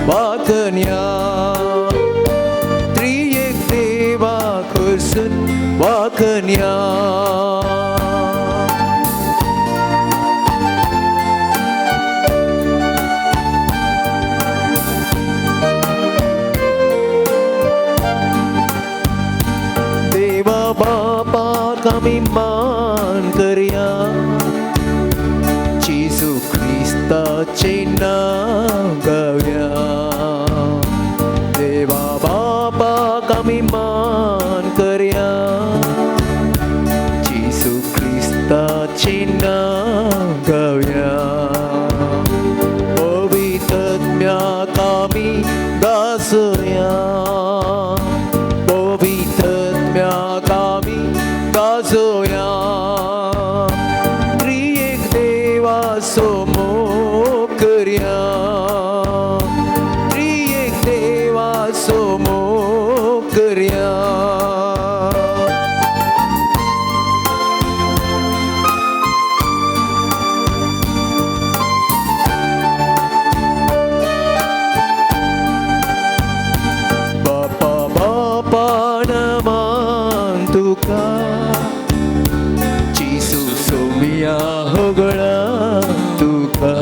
वाकन्या त्रियेक देवा करसून वाकन्या. देवा बापाक आमी मान करया, जेजू क्रिस्ताचें नांव गावया. देवा बापाक आमी मान करया, जेजू क्रिस्ताचें नांव गावया. पवित्रत्म्याक आमी गाजोया, पवित्रत्म्याक आमी गाजोया. त्रियेक देवा सोमो करया, त्रियेक देवा सोमो करया. बापा बापा नमान तुका, जेजू सोमिया होगळा तुका.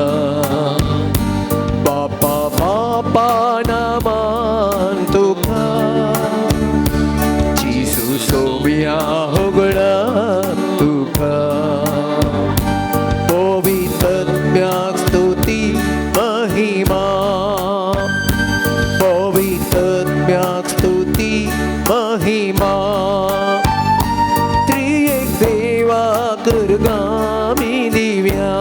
बापा बापा नमान तुका, जेजू सोमिया होगळा तुका. पवित्रत्म्याक स्तुती महिमा, पवित्रत्म्याक स्तुती महिमा. त्रियेक देवा करगामी दिव्या,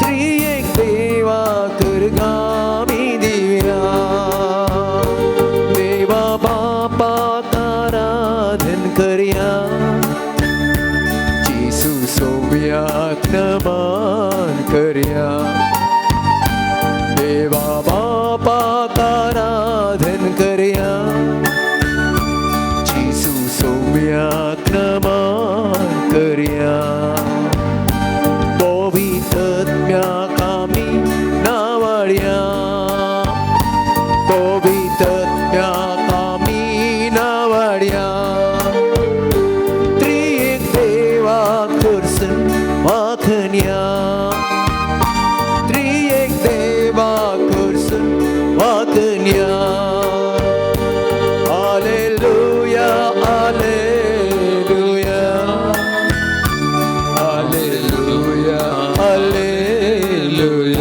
त्रियेक देवा करगामी दिव्या. देवा बापाक आराधन करया, जेजू सोम्याक नमन करया. देवा बापाक आराधन करया, जेजू सोम्याक नमन करया. पवित्रत्म्याक आमी नावाळया, पवित्रत्म्याक आमी नावाळया. त्रियेक देवा करसून वाखन्या, त्रियेक देवा करसून वाखन्या. Hallelujah, hallelujah, hallelujah, hallelujah, hallelujah,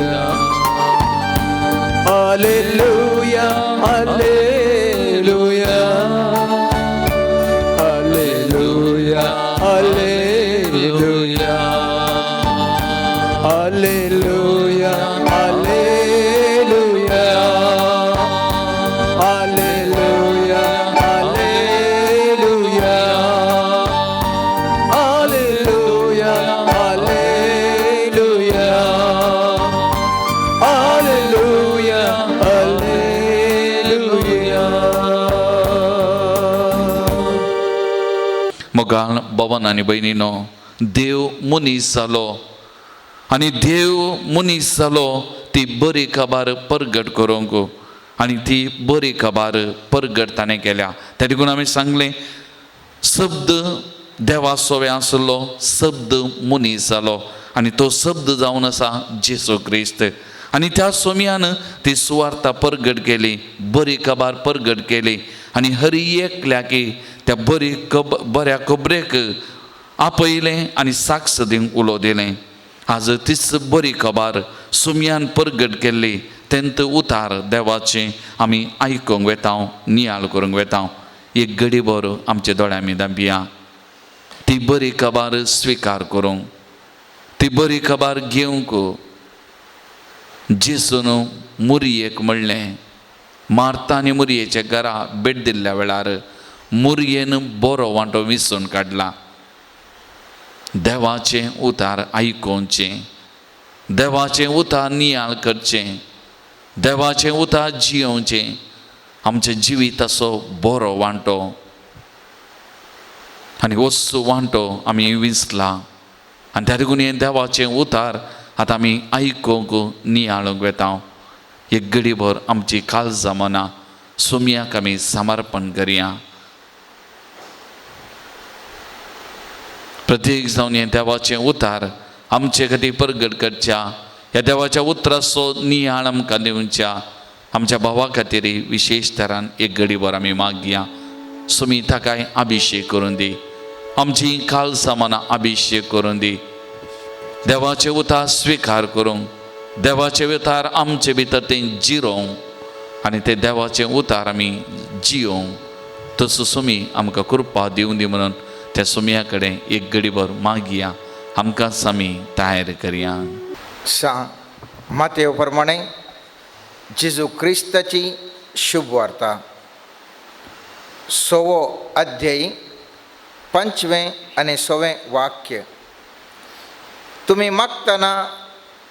hallelujah, hallelujah, hallelujah, hallelujah, hallelujah, hallelujah, hallelujah, hallelujah, hallelujah, hallelujah, hallelujah. मोगाळ भवन आनी भयणीनो, देव मनीस जालो आनी देव मनीस जालो ती बरी खबर परगट करूंक आनी ती बरी खबर परगट ताणें केल्या. त्या देखून आमी सांगलें, शब्द देवा सोवे आसलो, शब्द मनीस जालो आनी तो शब्द जावन आसा जेजू क्रिस्त. आनी त्या सोम्यान ती सुवार्ता परगट केली, बरी खबर परगट केली आनी हरी एकल्याकी त्या बरी बऱ्या खबरेक आपयलें आनी साक्ष दिवंक उलो दिलें. आज तीच बरी खबर सुम्यान परगट केल्ली तेंत उतार देवाचें आमी आयकूंक वेता, नियाळ करूंक वेता. एक घडी भर आमच्या दोळ्यां दांपिया ती बरी खबर स्विकार करूंक, ती बरी खबर घेवंक. जेजून मुरयेक म्हणलें, मार्ता आनी मुरयेच्या घरा भेट दिल्ल्या वेळार मुरयेन बरो वांटो विसून काडला. देवाचें उतार आयकुचें, देवाचें उतार नियाळ करचें, देवाचें उतार जियोवचें, आमच्या जिविताचो बरो वांटो आनी वस्तू वांटो आमी विंचला. आनी त्या देखून हें देवाचें उतार आतां आमी आयकूंक नियाळूंक वेता. एक घडीभर आमची काळजां मनां सोमयाक आमी समर्पण करया. प्रत्येक जावन हें देवाचें उतार आमचे खातीर परगट करच्या, ह्या देवाच्या उतराचो नियाळ आमकां दिवच्या आमच्या भावा खातीर विशेश तरान एक घडीभर आमी मागया. सुमी ताकाय अभिशेक करून दी, आमची काळजां मनां अभिशेक करून दी. देवाचे उतार स्विकार करूंक, देवाचे उतार आमचे भितर तें जिरोवंक आनी ते देवाचे उतार आमी जियोवंक तसो सुमी आमकां कृपा दिवं दी म्हणून त्या सुमया कडेन एक घडीभर मागया. आमकांच आमी तयार करया. सा मातेव प्रमाणे जेजू क्रिस्ताची शुभ वार्ता, 100वो अध्यायी, 5वें आनी 6वें वाक्य. तुमी मागतना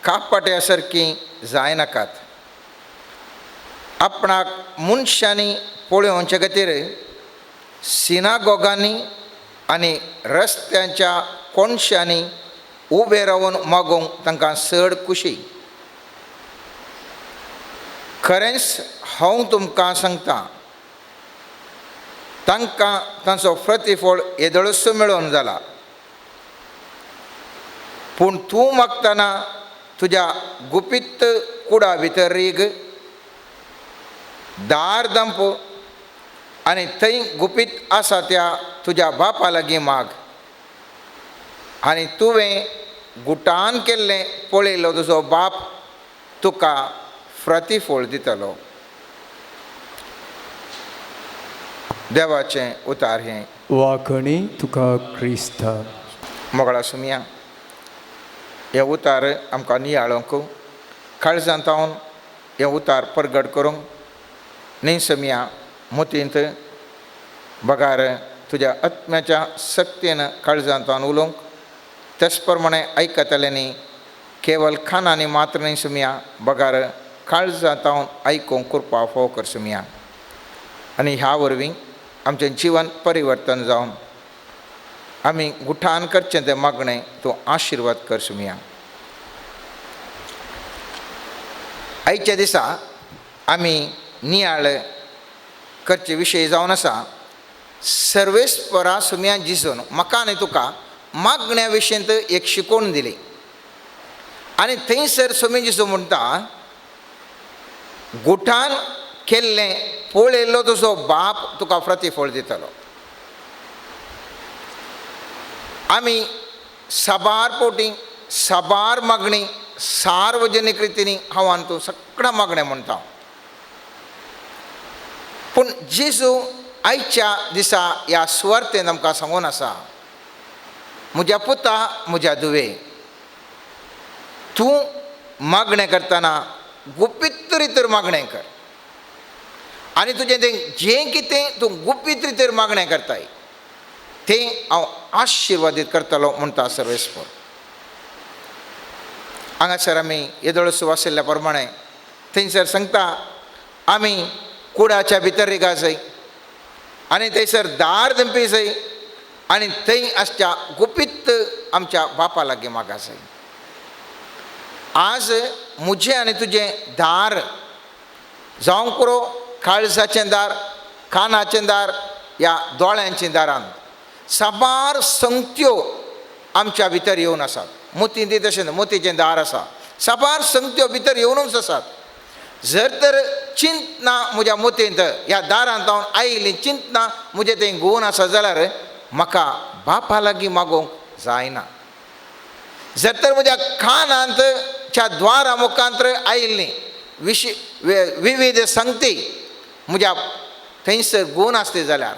कापाट्या सारकी जायनाकात, आपणाक मनशांनी पळोवचे खातीर सिनागोगांनी आनी रस्त्यांच्या कोनशांनी उबे रावन मागूंक तांकां चड खुशी. खरेंच हांव तुमकां सांगता, तांकां तांचो प्रतिफळ येदोळसो मेळोवन जाला. पूण तूं मागतना तुज्या गुपीत कुडा भितर रीग, दार दंप आनी थंय गुपीत आसा त्या तुज्या बापा लागीं माग, आनी तुवें गुटान केल्लें पळयलो तुजो बाप तुका प्रतिफळ दितलो. देवाचें उतार हें. वाखणी तुका क्रिस्ता. मोगळा सुमया, हे उतार आमकां नियाळोंक, काळजांत हांव हे उतार परगट करूंक न्ही समिया मोतींत बगार तुज्या आत्म्याच्या सक्तीन काळजांत हांव उलोवंक, तेच प्रमाणे आयकतल्यांनी केवल खानांनी मात्र न्ही सुमया बगार काळजांत हांव आयकूंक कृपा फोव कर सुमया. आनी ह्या वरवीं आमचें जिवन परिवर्तन जावन आमी गुठान करचें तें मागणें तूं आशिर्वाद कर सुमया. आयच्या दिसा आमी नियाळ करचे विशय जावन आसा सर्वेस्परा सुमया जिजून म्हाका आनी तुका मागण्या विशयंत एक शिकोवन दिली. आनी थंयसर सुमी जिजू म्हणटा, गुठान केल्लें पळयल्लो तुजो बाप तुका प्रतिफळ दितलो. आमी साबार पोटी साबार मागणी सार्वजनीक रितीनी हांव आनी तूं सगळ्या मागणें म्हणटा. पूण जेजू आयच्या दिसा ह्या सुवार्थेन आमकां सांगून आसा, म्हज्या पुता म्हज्या धुवे, तूं मागणें करतना गुपीत रितीर मागणें कर, आनी तुजें तें जें कितें तूं गुपीत रितीर मागणें करताय तें हांव आशिर्वादीत करतलो म्हणटा सर्वेस्पर. हांगासर आमी येदोळसो वाचिल्ल्या प्रमाणे थंयसर सांगता आमी कुडाच्या भितर रिगा जाय आनी थंयसर दार दंपी जाय आनी थंय आसच्या गुपीत आमच्या बापा लागीं मागा जाय. आज म्हजें आनी तुजें दार जावंक पुरो, काळजाचें दार, कानाचें दार, ह्या दोळ्यांचें दारान साबार संगत्यो आमच्या भितर येवन आसात. मोतीं तशें न्हू, मोतीचें दार आसा, साबार संगत्यो भितर येवनूच आसात. जर तर चिंतना म्हज्या मोतींत ह्या दारांत हांव आयिल्ली चिंतना म्हजें थंय गोवन आसा जाल्यार म्हाका बापा लागीं मागोवंक जायना. जर तर म्हज्या कानांत च्या द्वारा मुखांत आयिल्ली विविध संगती म्हज्या थंयसर गोवन आसली जाल्यार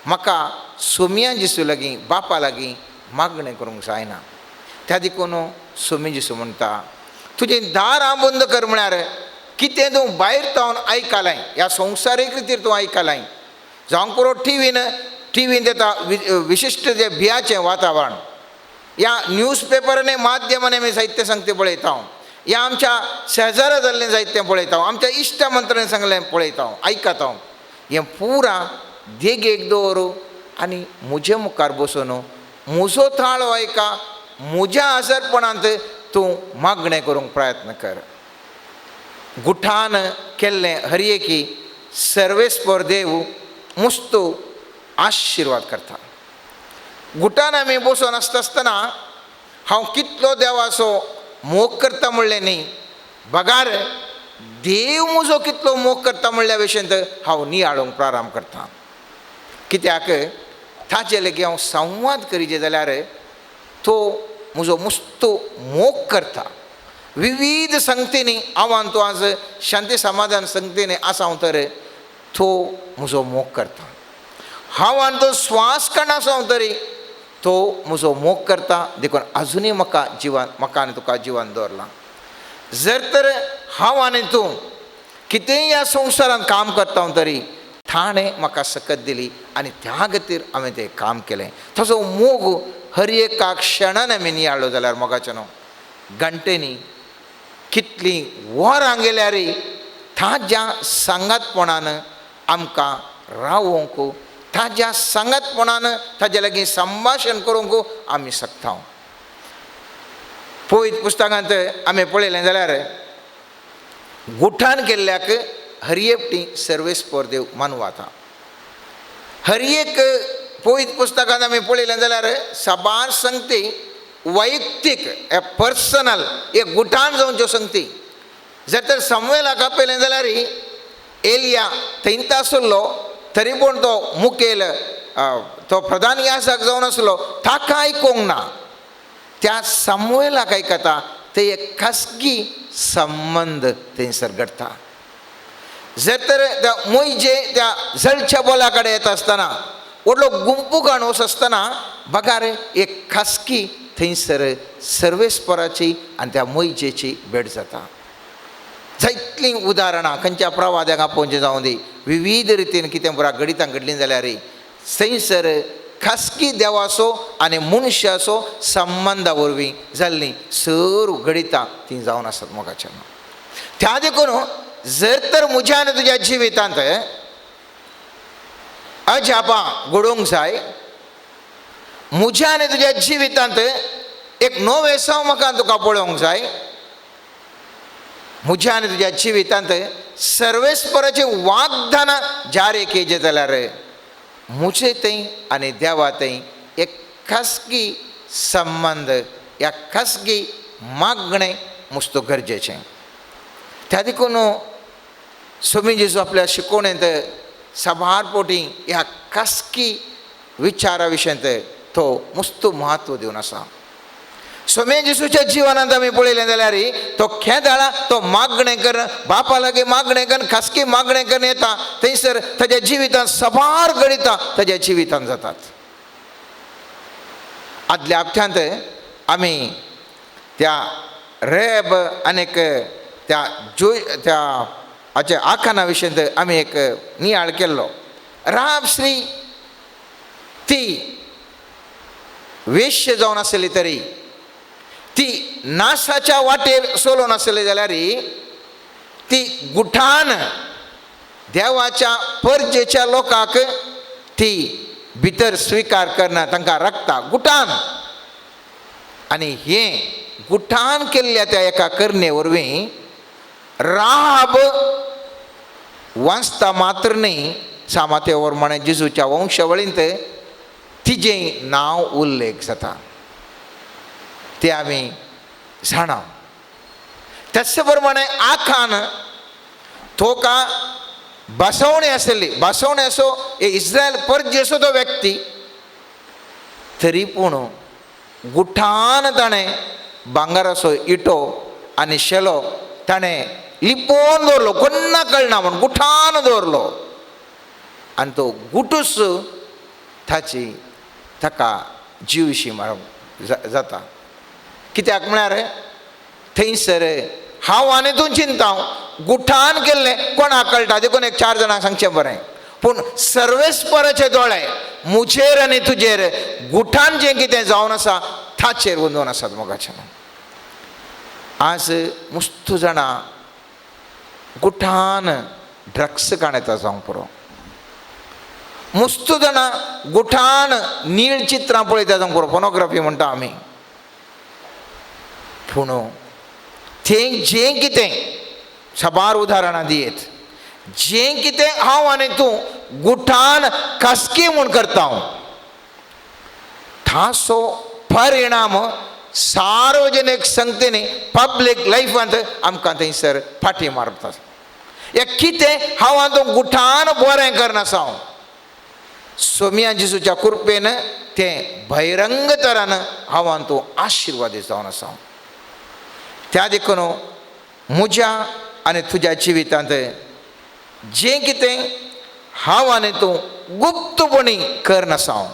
म्हाका सोमया जेजू लागीं बापा लागीं मागणें करूंक जायना. त्या देखून सोमी जेजू म्हणटा, तुजें दारां बंद कर म्हळ्यार कितें तूं भायर तावन आयकलाय, ह्या संवसारीक रितीर तूं आयकलाय, जावंक पुरो टिवीन टिवीन येता विशिश्ट जें भियाचें वातावरण, ह्या न्यूज पेपरांनी माध्यमांनी आमी जायतें सांगते पळयता, ह्या आमच्या शेजारा जाल्लें जायतें पळयता, आमच्या इश्ट मंत्रांनी सांगलें पळयता आयकता. हें पुरा देगेक दवर आनी म्हजे मुखार बसून म्हजो थाळो आयका, म्हज्या आजारपणांत तूं मागणें करूंक प्रयत्न कर. गुठान केल्लें हर एकी सर्वेस्पर देव मुस्तू आशिर्वाद करता. गुठान आमी बसून आसता आसतना हांव कितलो देवाचो मोग करता म्हणलें न्ही, बगार देव म्हजो कितलो मोग करता म्हणल्या विशयंत हांव नियाळूंक प्रारंभ करता. कित्याक ताजे लागीं हांव संवाद करीजे जाल्यार तो म्हजो मुस्तू मोग करता. विविध संगतींनी हांव तूं आज शांती समाधान संगतींनी आसा हांव तर तो म्हजो मोग करता. हांव आनी तो स्वास काडना आसा हांव तरी तो म्हजो मोग करता. देखून आजुनूय म्हाका जिवन म्हाका आनी तुका जिवन दवरलां. जर तर हांव आनी तूं कितेंय ह्या संवसारांत काम करता हांव तरी ताणें म्हाका सकत दिली आनी त्या खातीर हांवें तें काम केलें. तसो मोग हर एका क्षणान आमी नियाळ्ळो जाल्यार मोगाचें न्हू घंटेनी कितलीं वरां गेल्यार ताज्या सांगातपणान आमकां रावोंक, ताज्या सांगातपणान ताजे लागीं संभाशण करूंक आमी शकता. पवित्र पुस्तकांत आमी पळयलें जाल्यार गुठान केल्ल्याक हर एकटी सर्वेस्पर देव मानवाता. हर एक पवित्र पुस्तकांत आमी पळयलें जाल्यार साबार संगती वैयक्तीक पर्सनल एक गुठान जावच्यो संगती. जर तर समवेलाक आपयलें जाल्यार एलिया थंयत आसलो तरी पूण तो मुखेल तो प्रधान याजक जावन आसलो ताका आयकूंक ना. त्या समवेलाक आयकता ते एक खासगी संबंद थंयसर घडटा. जर तर त्या मोयजे त्या जळच्या बोला कडेन येता आसतना व्हडलो गुंपू वच आसतना बगार एक खासगी थंयसर सर्वेस्पराची आनी त्या मोयजेची भेट जाता. जायतलीं उदाहरणां खंयच्या प्रवाद्यांक आपोवचें जावं दी विविध रितीन कितें पुरा घडितां घडलीं जाल्यार थंयसर खासगी देवाचो आनी मनशाचो संबंदा वरवीं जाल्लीं सर्व घडितां तीं जावन आसात मोगाच्या. त्या देखून जर तर म्हज्या आनी तुज्या जिवितांत अजापां घडोवंक जाय, म्हज्या आनी तुज्या जिवितांत एक नवें साव म्हाका तुका पळोवंक जाय, म्हज्या आनी तुज्या जिवितांत सर्वेस्पराचीं वाग्दानां जारी केली जाल्यार म्हजे थंय आनी देवा थंय एक खासगी संबंद ह्या खासगी मागणें मुस्तो गरजेचें. त्या देखून स्वामी जेजू आपल्या शिकवणेंत साबार पोटी ह्या खासगी विचारा विशयांत तो मुस्तू म्हत्व दिवन आसा. स्वामी जेजूच्या जिवनांत आमी पळयलें जाल्यार तो खेदाळा तो मागणें कर बापा लागीं मागणें कर खासगी मागणें करून येता थंयसर ताज्या जिवितांत साबार घडितां ताज्या जिवितांत जातात. आदल्या हप्त्यांत आमी त्या रेब आनीक त्या जो त्या हाच्या आखाना विशयांत आमी एक नियाळ केल्लो. राब श्री ती वेश्य जावन आसली तरी ती नासाच्या वाटेर सोलोवन आसली जाल्यार ती गुठान देवाच्या परजेच्या लोकांक ती भितर स्विकार करना तांकां राखता गुठान. आनी हें गुठान केल्ल्या त्या एका करणे वरवीं राब वाचता मात्र न्ही सामाते वरमाणे जेजूच्या वंशावळींत तिजें नांव उल्लेख जाता ते आमी जाणा. त्याच प्रमाणे आखान तो का बसवणे आसली बसवणे असो इस्रायल परजेसो तो व्यक्ती तरी पूण गुठान ताणें भांगराचो इटो आनी शेलो ताणें लिपोवन दवरलो कोन्ना कळना म्हूण गुठान दवरलो आनी तो गुटूच ताची ताका जिवशी मारप जाता. कित्याक म्हळ्यार थंयसर हांव आनी तूं चिंता गुठान केल्लें कोणाक कळटा देखून एक चार जाणांक सांगचें बरें पूण सर्वेस्पराचे दोळे मुजेर आनी तुजेर गुठान जें कितें जावन आसा ताचेर वंदून आसात मोगाचें. आज मुस्तू जाणां गुठान ड्रग्स काण येता जावंक पुरो, मुस्तू जाणां गुठान नीळ चित्रां पळयता जावंक पुरो, पोर्नोग्राफी म्हणटा आमी. पूण तें जें कितें साबार उदाहरणां दियेत. जें कितें हांव आनी तूं गुठान खासकी म्हूण करता ताचो परिणाम सार्वजनीक संगतींनी पब्लीक लायफांत आमकां थंयसर फाटी मारता. हें कितें हांव आनी तूं गुठान बरें करनासा हांव सोमिया जेजूच्या कृपेन तें बहिरंग तरान हांव आनी तूं आशिर्वादी जावन आसा. त्या देखून म्हज्या आनी तुज्या जिवितांत जें कितें हांव आनी तूं गुप्तपणी करनासा हांव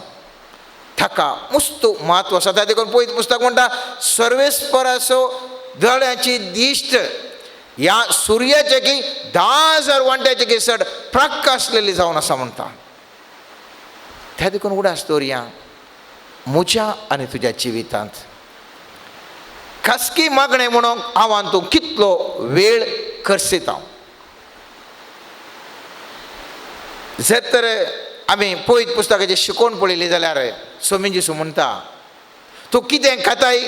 ताका मुस्तू म्हत्व आसा. त्या देखून पयत पुस्तक म्हणटा सर्वेस्पराचो दोळ्यांची दिश्ट ह्या सुर्याचे की 10,000 वांट्याचे की चड प्रकाशलेली जावन आसा म्हणटा. त्या देखून उडास दवरया म्हज्या आनी तुज्या जिवितांत खासगी मागणें म्हणून हांव आनी तूं कितलो वेळ खर्चिता. जर तर आमी पयत पुस्तकाची शिकोवन पळयली जाल्यार सोमी जेजू म्हणटा तूं कितें खाताय,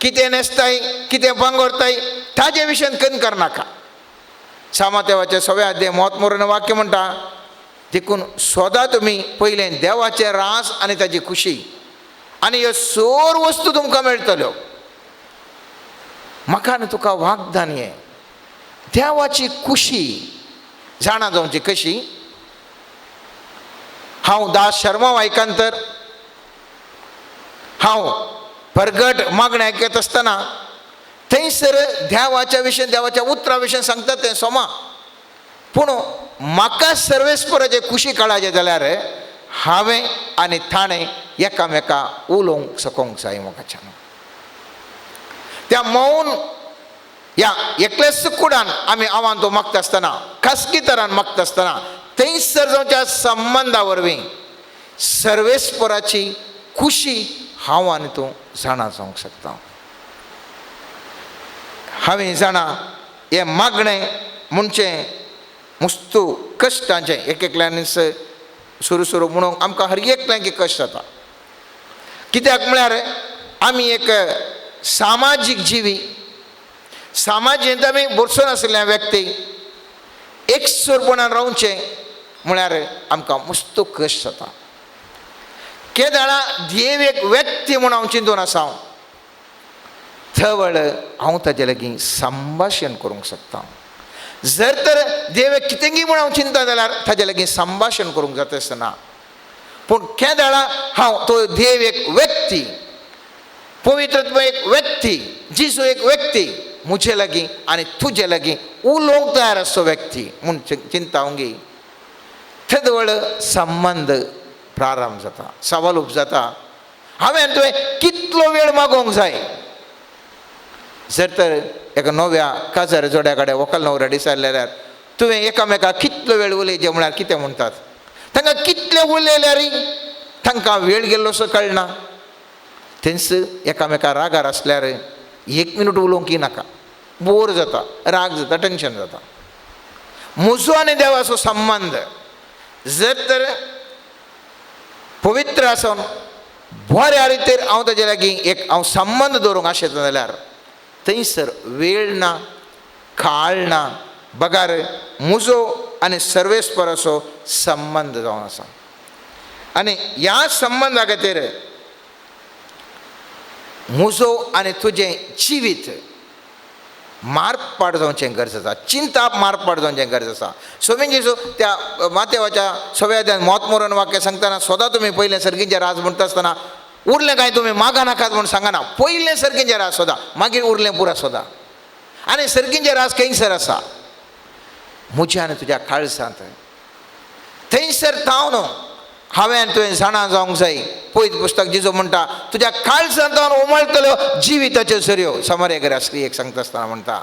कितें न्हेसताय, कितें पांगोरताय ताजे विशयान कन करनाका. सामातेवाचे सव्या अध्याय म्हत्वपूर्ण वाक्य म्हणटा देखून सोदा तुमी पयलें देवाचें रास आनी ताजी खुशी आनी ह्यो सोर वस्तू तुमकां मेळटल्यो. म्हाका आनी तुका वागदान हें देवाची खुशी जाणा जावची कशी. हांव दास शर्मा वायकांतर हांव परगट मागणें आयकत आसतना थंयसर देवाच्या विशय देवाच्या उतरा विशय सांगता तें सोमा, पूण म्हाका सर्वेस्पराचे खुशी कळाचें जाल्यार हांवें आनी ताणें एकामेका उलोवंक सकोंक जाय म्हाकाच्यान. त्या मौन ह्या एकल्याच कुडान आमी आव्हान तो मागता आसतना खासगी तरान मागता आसतना थंयसर जावच्या संबंदा वरवीं सर्वेस्पराची खुशी हांव आनी तूं जाणा जावंक शकता. हांवें जाणा हें मागणें म्हणचें मुस्तू कश्टांचें एक एकल्यान सुरू सुरू म्हणून आमकां हर एकल्यांक कश्ट जाता. कित्याक म्हळ्यार आमी एक सामाजीक जिवी, सामाजींत आमी भरसून आशिल्ल्या व्यक्ती एकसुरपणान रावचें म्हळ्यार आमकां मुस्तू कश्ट जाता. केदाळा देव एक व्यक्ती म्हूण हांव चिंतून आसा हांव थवळ हांव ताजे लागीं संभाशण करूंक शकता. जर तर देव कितेंगी म्हूण हांव चिंता जाल्यार ताजे लागीं संभाशण करूंक जाता आसतना, पूण केदाळा हांव तो देव एक व्यक्ती, पवित्रत्व एक व्यक्ती, जेजू एक व्यक्ती म्हजे लागीं आनी तुजे लागीं उलोवंक तयार आसचो व्यक्ती म्हूण चिंता हांव थदवळ संबंद प्रारंभ जाता, सवाल उपजाता. हांवें तुवें कितलो वेळ मागोवंक जाय. जर तर एका नव्या काजार जोड्या कडेन व्हंकल न्हवरो डिसायले जाल्यार तुवें एकामेका कितलो वेळ उलयचे म्हळ्यार कितें म्हणटात तांकां कितलें उलयल्यार तांकां वेळ गेल्लोसो कळना. थंयच एकामेका रागार आसल्यार एक मिनट उलोवंक नाका, बोर जाता, राग जाता, टेंशन जाता. म्हजो आनी देवाचो संबंद जर तर पवित्र आसून बऱ्या रितीर हांव ताजे लागीं एक हांव संबंद दवरूंक आशेता जाल्यार थंयसर वेळ ना, काळ ना, बगार म्हजो आनी सर्वेस्पराचो संबंद जावन आसा. आनी ह्या संबंदा खातीर म्हजो आनी तुजें जिवीत मारपाट जावचें गरज आसा, चिंताप मारपाट जावचें गरज आसा. सोमी जेजू त्या मातेवाच्या सव्या म्हत्वपूर्ण वाक्य सांगतना सदां तुमी पयलें सर्गींचें राज म्हणटा आसतना उरलें कांय तुमी मागा नाकात म्हूण सांगना, पयलें सर्गींचें राज सोदा, मागीर उरलें पुरा सोदा. आनी सर्गींचें राज खंयसर आसा? म्हज्या आनी तुज्या काळजांत. थंयसर तावन हांवें तुवें जाणा जावंक जाय. पयत पुस्तक जेजू म्हणटा तुज्या काळजांत उमळटल्यो जिविताच्यो सरयो. समरेकर आसली एक सांगता आसतना म्हणटा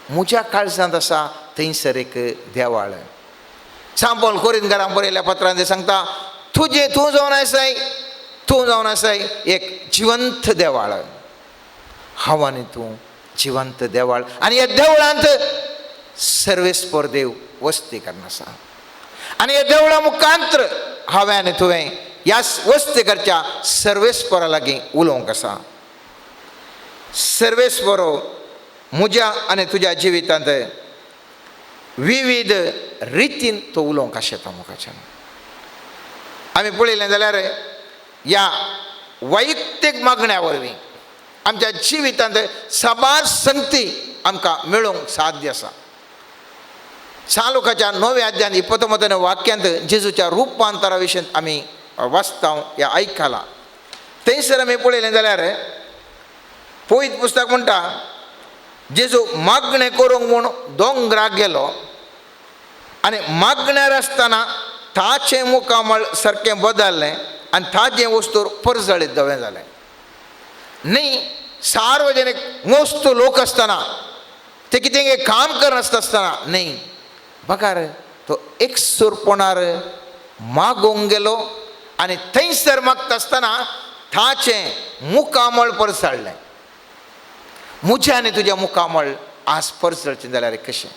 म्हज्या काळजांत आसा थंयसर एक देवाळ. सांपोल कोरिंदकारां बरयल्या पत्रान ते सांगता तुजें तूं जावन आसाय, तूं जावन आसाय एक जिवंत देवाळ. हांव आनी तूं जिवंत देवाळ आनी ह्या देवळांत सर्वेस्पर देव वस्ती करून आसा. आनी ह्या देवळा मुखांत्र हांवें आनी तुवें ह्या वस्ती करच्या सर्वेस्परा लागीं उलोवंक आसा. सर्वेस्परो म्हज्या आनी तुज्या जिवितांत विविध रितीन तो उलोवंक आशेता मुखाच्यान. आमी पळयलें जाल्यार ह्या वैयक्तीक मागण्या वरवीं आमच्या जिवितांत साबार संगती आमकां मेळोवंक साध्य आसा. सालुकाच्या 9व्या अध्यायांत 29 वाक्यांत जेजूच्या रुपांतरा विशीं आमी वाचता ह्या आयकलां. थंयसर आमी पळयलें जाल्यार पवित्र पुस्तक म्हणटा जेजू मागणें करूंक म्हूण दोंगराक गेलो आनी मागण्यार आसतना ताचें मुखामळ सारकें बदललें आनी ताचें वस्तूर परजळीत धवें जालें. न्ही सार्वजनीक मस्त लोक आसतना ते कितें काम करनासता आसतना न्ही बगार तो एकसूरपणार मागूंक गेलो आनी थंयसर मागता आसतना ताचें मुखामळ परसळ्ळें. म्हजें आनी तुजें मुखामळ आज परसळचें जाल्यार कशें?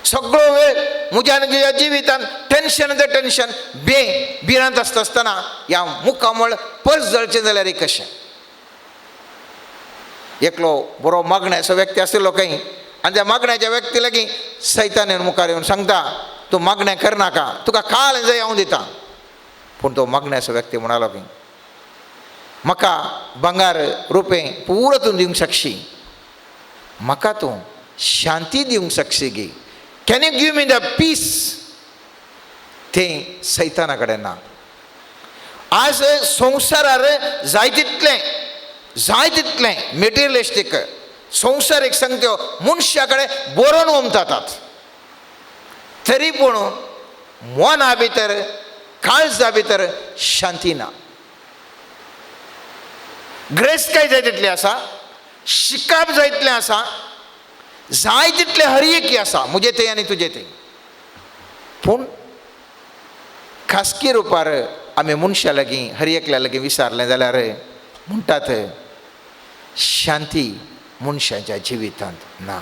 सगळो वेळ म्हज्या आनी तुज्या जिवितान टेन्शन ते टेन्शन बे भिरांत आसता आसतना ह्या मुखामळ परजळचें जाल्यार कशें? एकलो बरो मागण्याचो व्यक्ती आशिल्लो खंय आनी त्या मागण्याच्या व्यक्ती लागीं सैतान येवन मुखार येवन सांगता तूं मागणें करनाका, तुका काल जाय हांव दिता. पूण तो मागण्याचो व्यक्ती म्हणालो खंय म्हाका भांगर रुपें पुरो तूं दिवंक शकशी, म्हाका तूं शांती दिवंक शकशी गी, can you give me the peace? तें सैताना कडेन ना. आज संवसारार जाय तितलें जाय तितलें मेटेरियलिस्टीक संवसारीक संगत्यो मनशा कडेन बरोवन ओमतात, तरी पूण मना भितर काळजा भितर शांती ना. ग्रेस्तकाय जाय तितली आसा, शिकप जाय तितलें आसा, जाय तितलें हरएकी आसा म्हजें तें आनी तुजें तें, पूण खासगी रुपार आमी मनशां लागीं हर एकल्या लागीं विचारलें जाल्यार म्हणटात शांती मनशाच्या जिवितांत ना.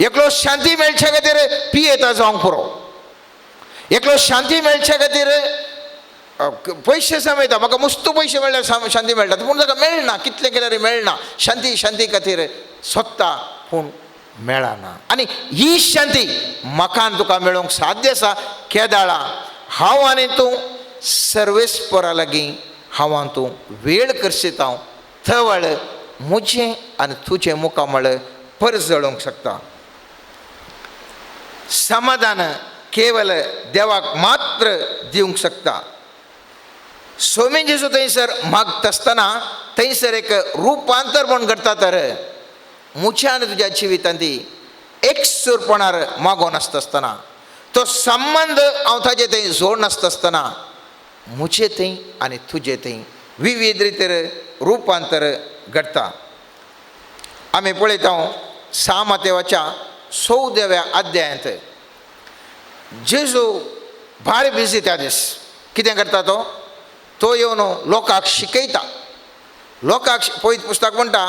एकलो शांती मेळचे खातीर पियेता जावंक पुरो, एकलो शांती मेळचे खातीर पयशे जमयता, म्हाका मस्त पयशे मेळ्ळ्यार शांती मेळटा, पूण ताका मेळना, कितलें केल्यार मेळना. शांती शांती खातीर सोदता पूण मेळना. आनी ही शांती म्हाका आनी तुका मेळोवंक साध्य आसा केदाळा हांव आनी तूं सर्वेस्परा लागीं हांव आनी तूं वेळ करशीत हांव थवळ म्हजें आनी तुजें मुखामळ परजळोवंक शकता. समाधान केवल देवाक मात्र दिवंक शकता. स्वामी जेजू थंयसर मागता आसतना थंयसर एक रुपांतर म्हूण घडटा तर म्हज्या आनी तुज्या जिवितांत ती एकसूरपणार मागोन आसता आसतना तो संबंद हांव ताजे थंय जोड नासता आसतना म्हजे थंय आनी तुजे थंय विविध रितीर रुपांतर घडटा. आमी पळयता सामातेवाच्या 14व्या अध्यायांत जेजू भारी बिजी त्या दीस कितें करता तो तो येवन लोकांक शिकयता. लोकांक पवित्र पुस्तक म्हणटा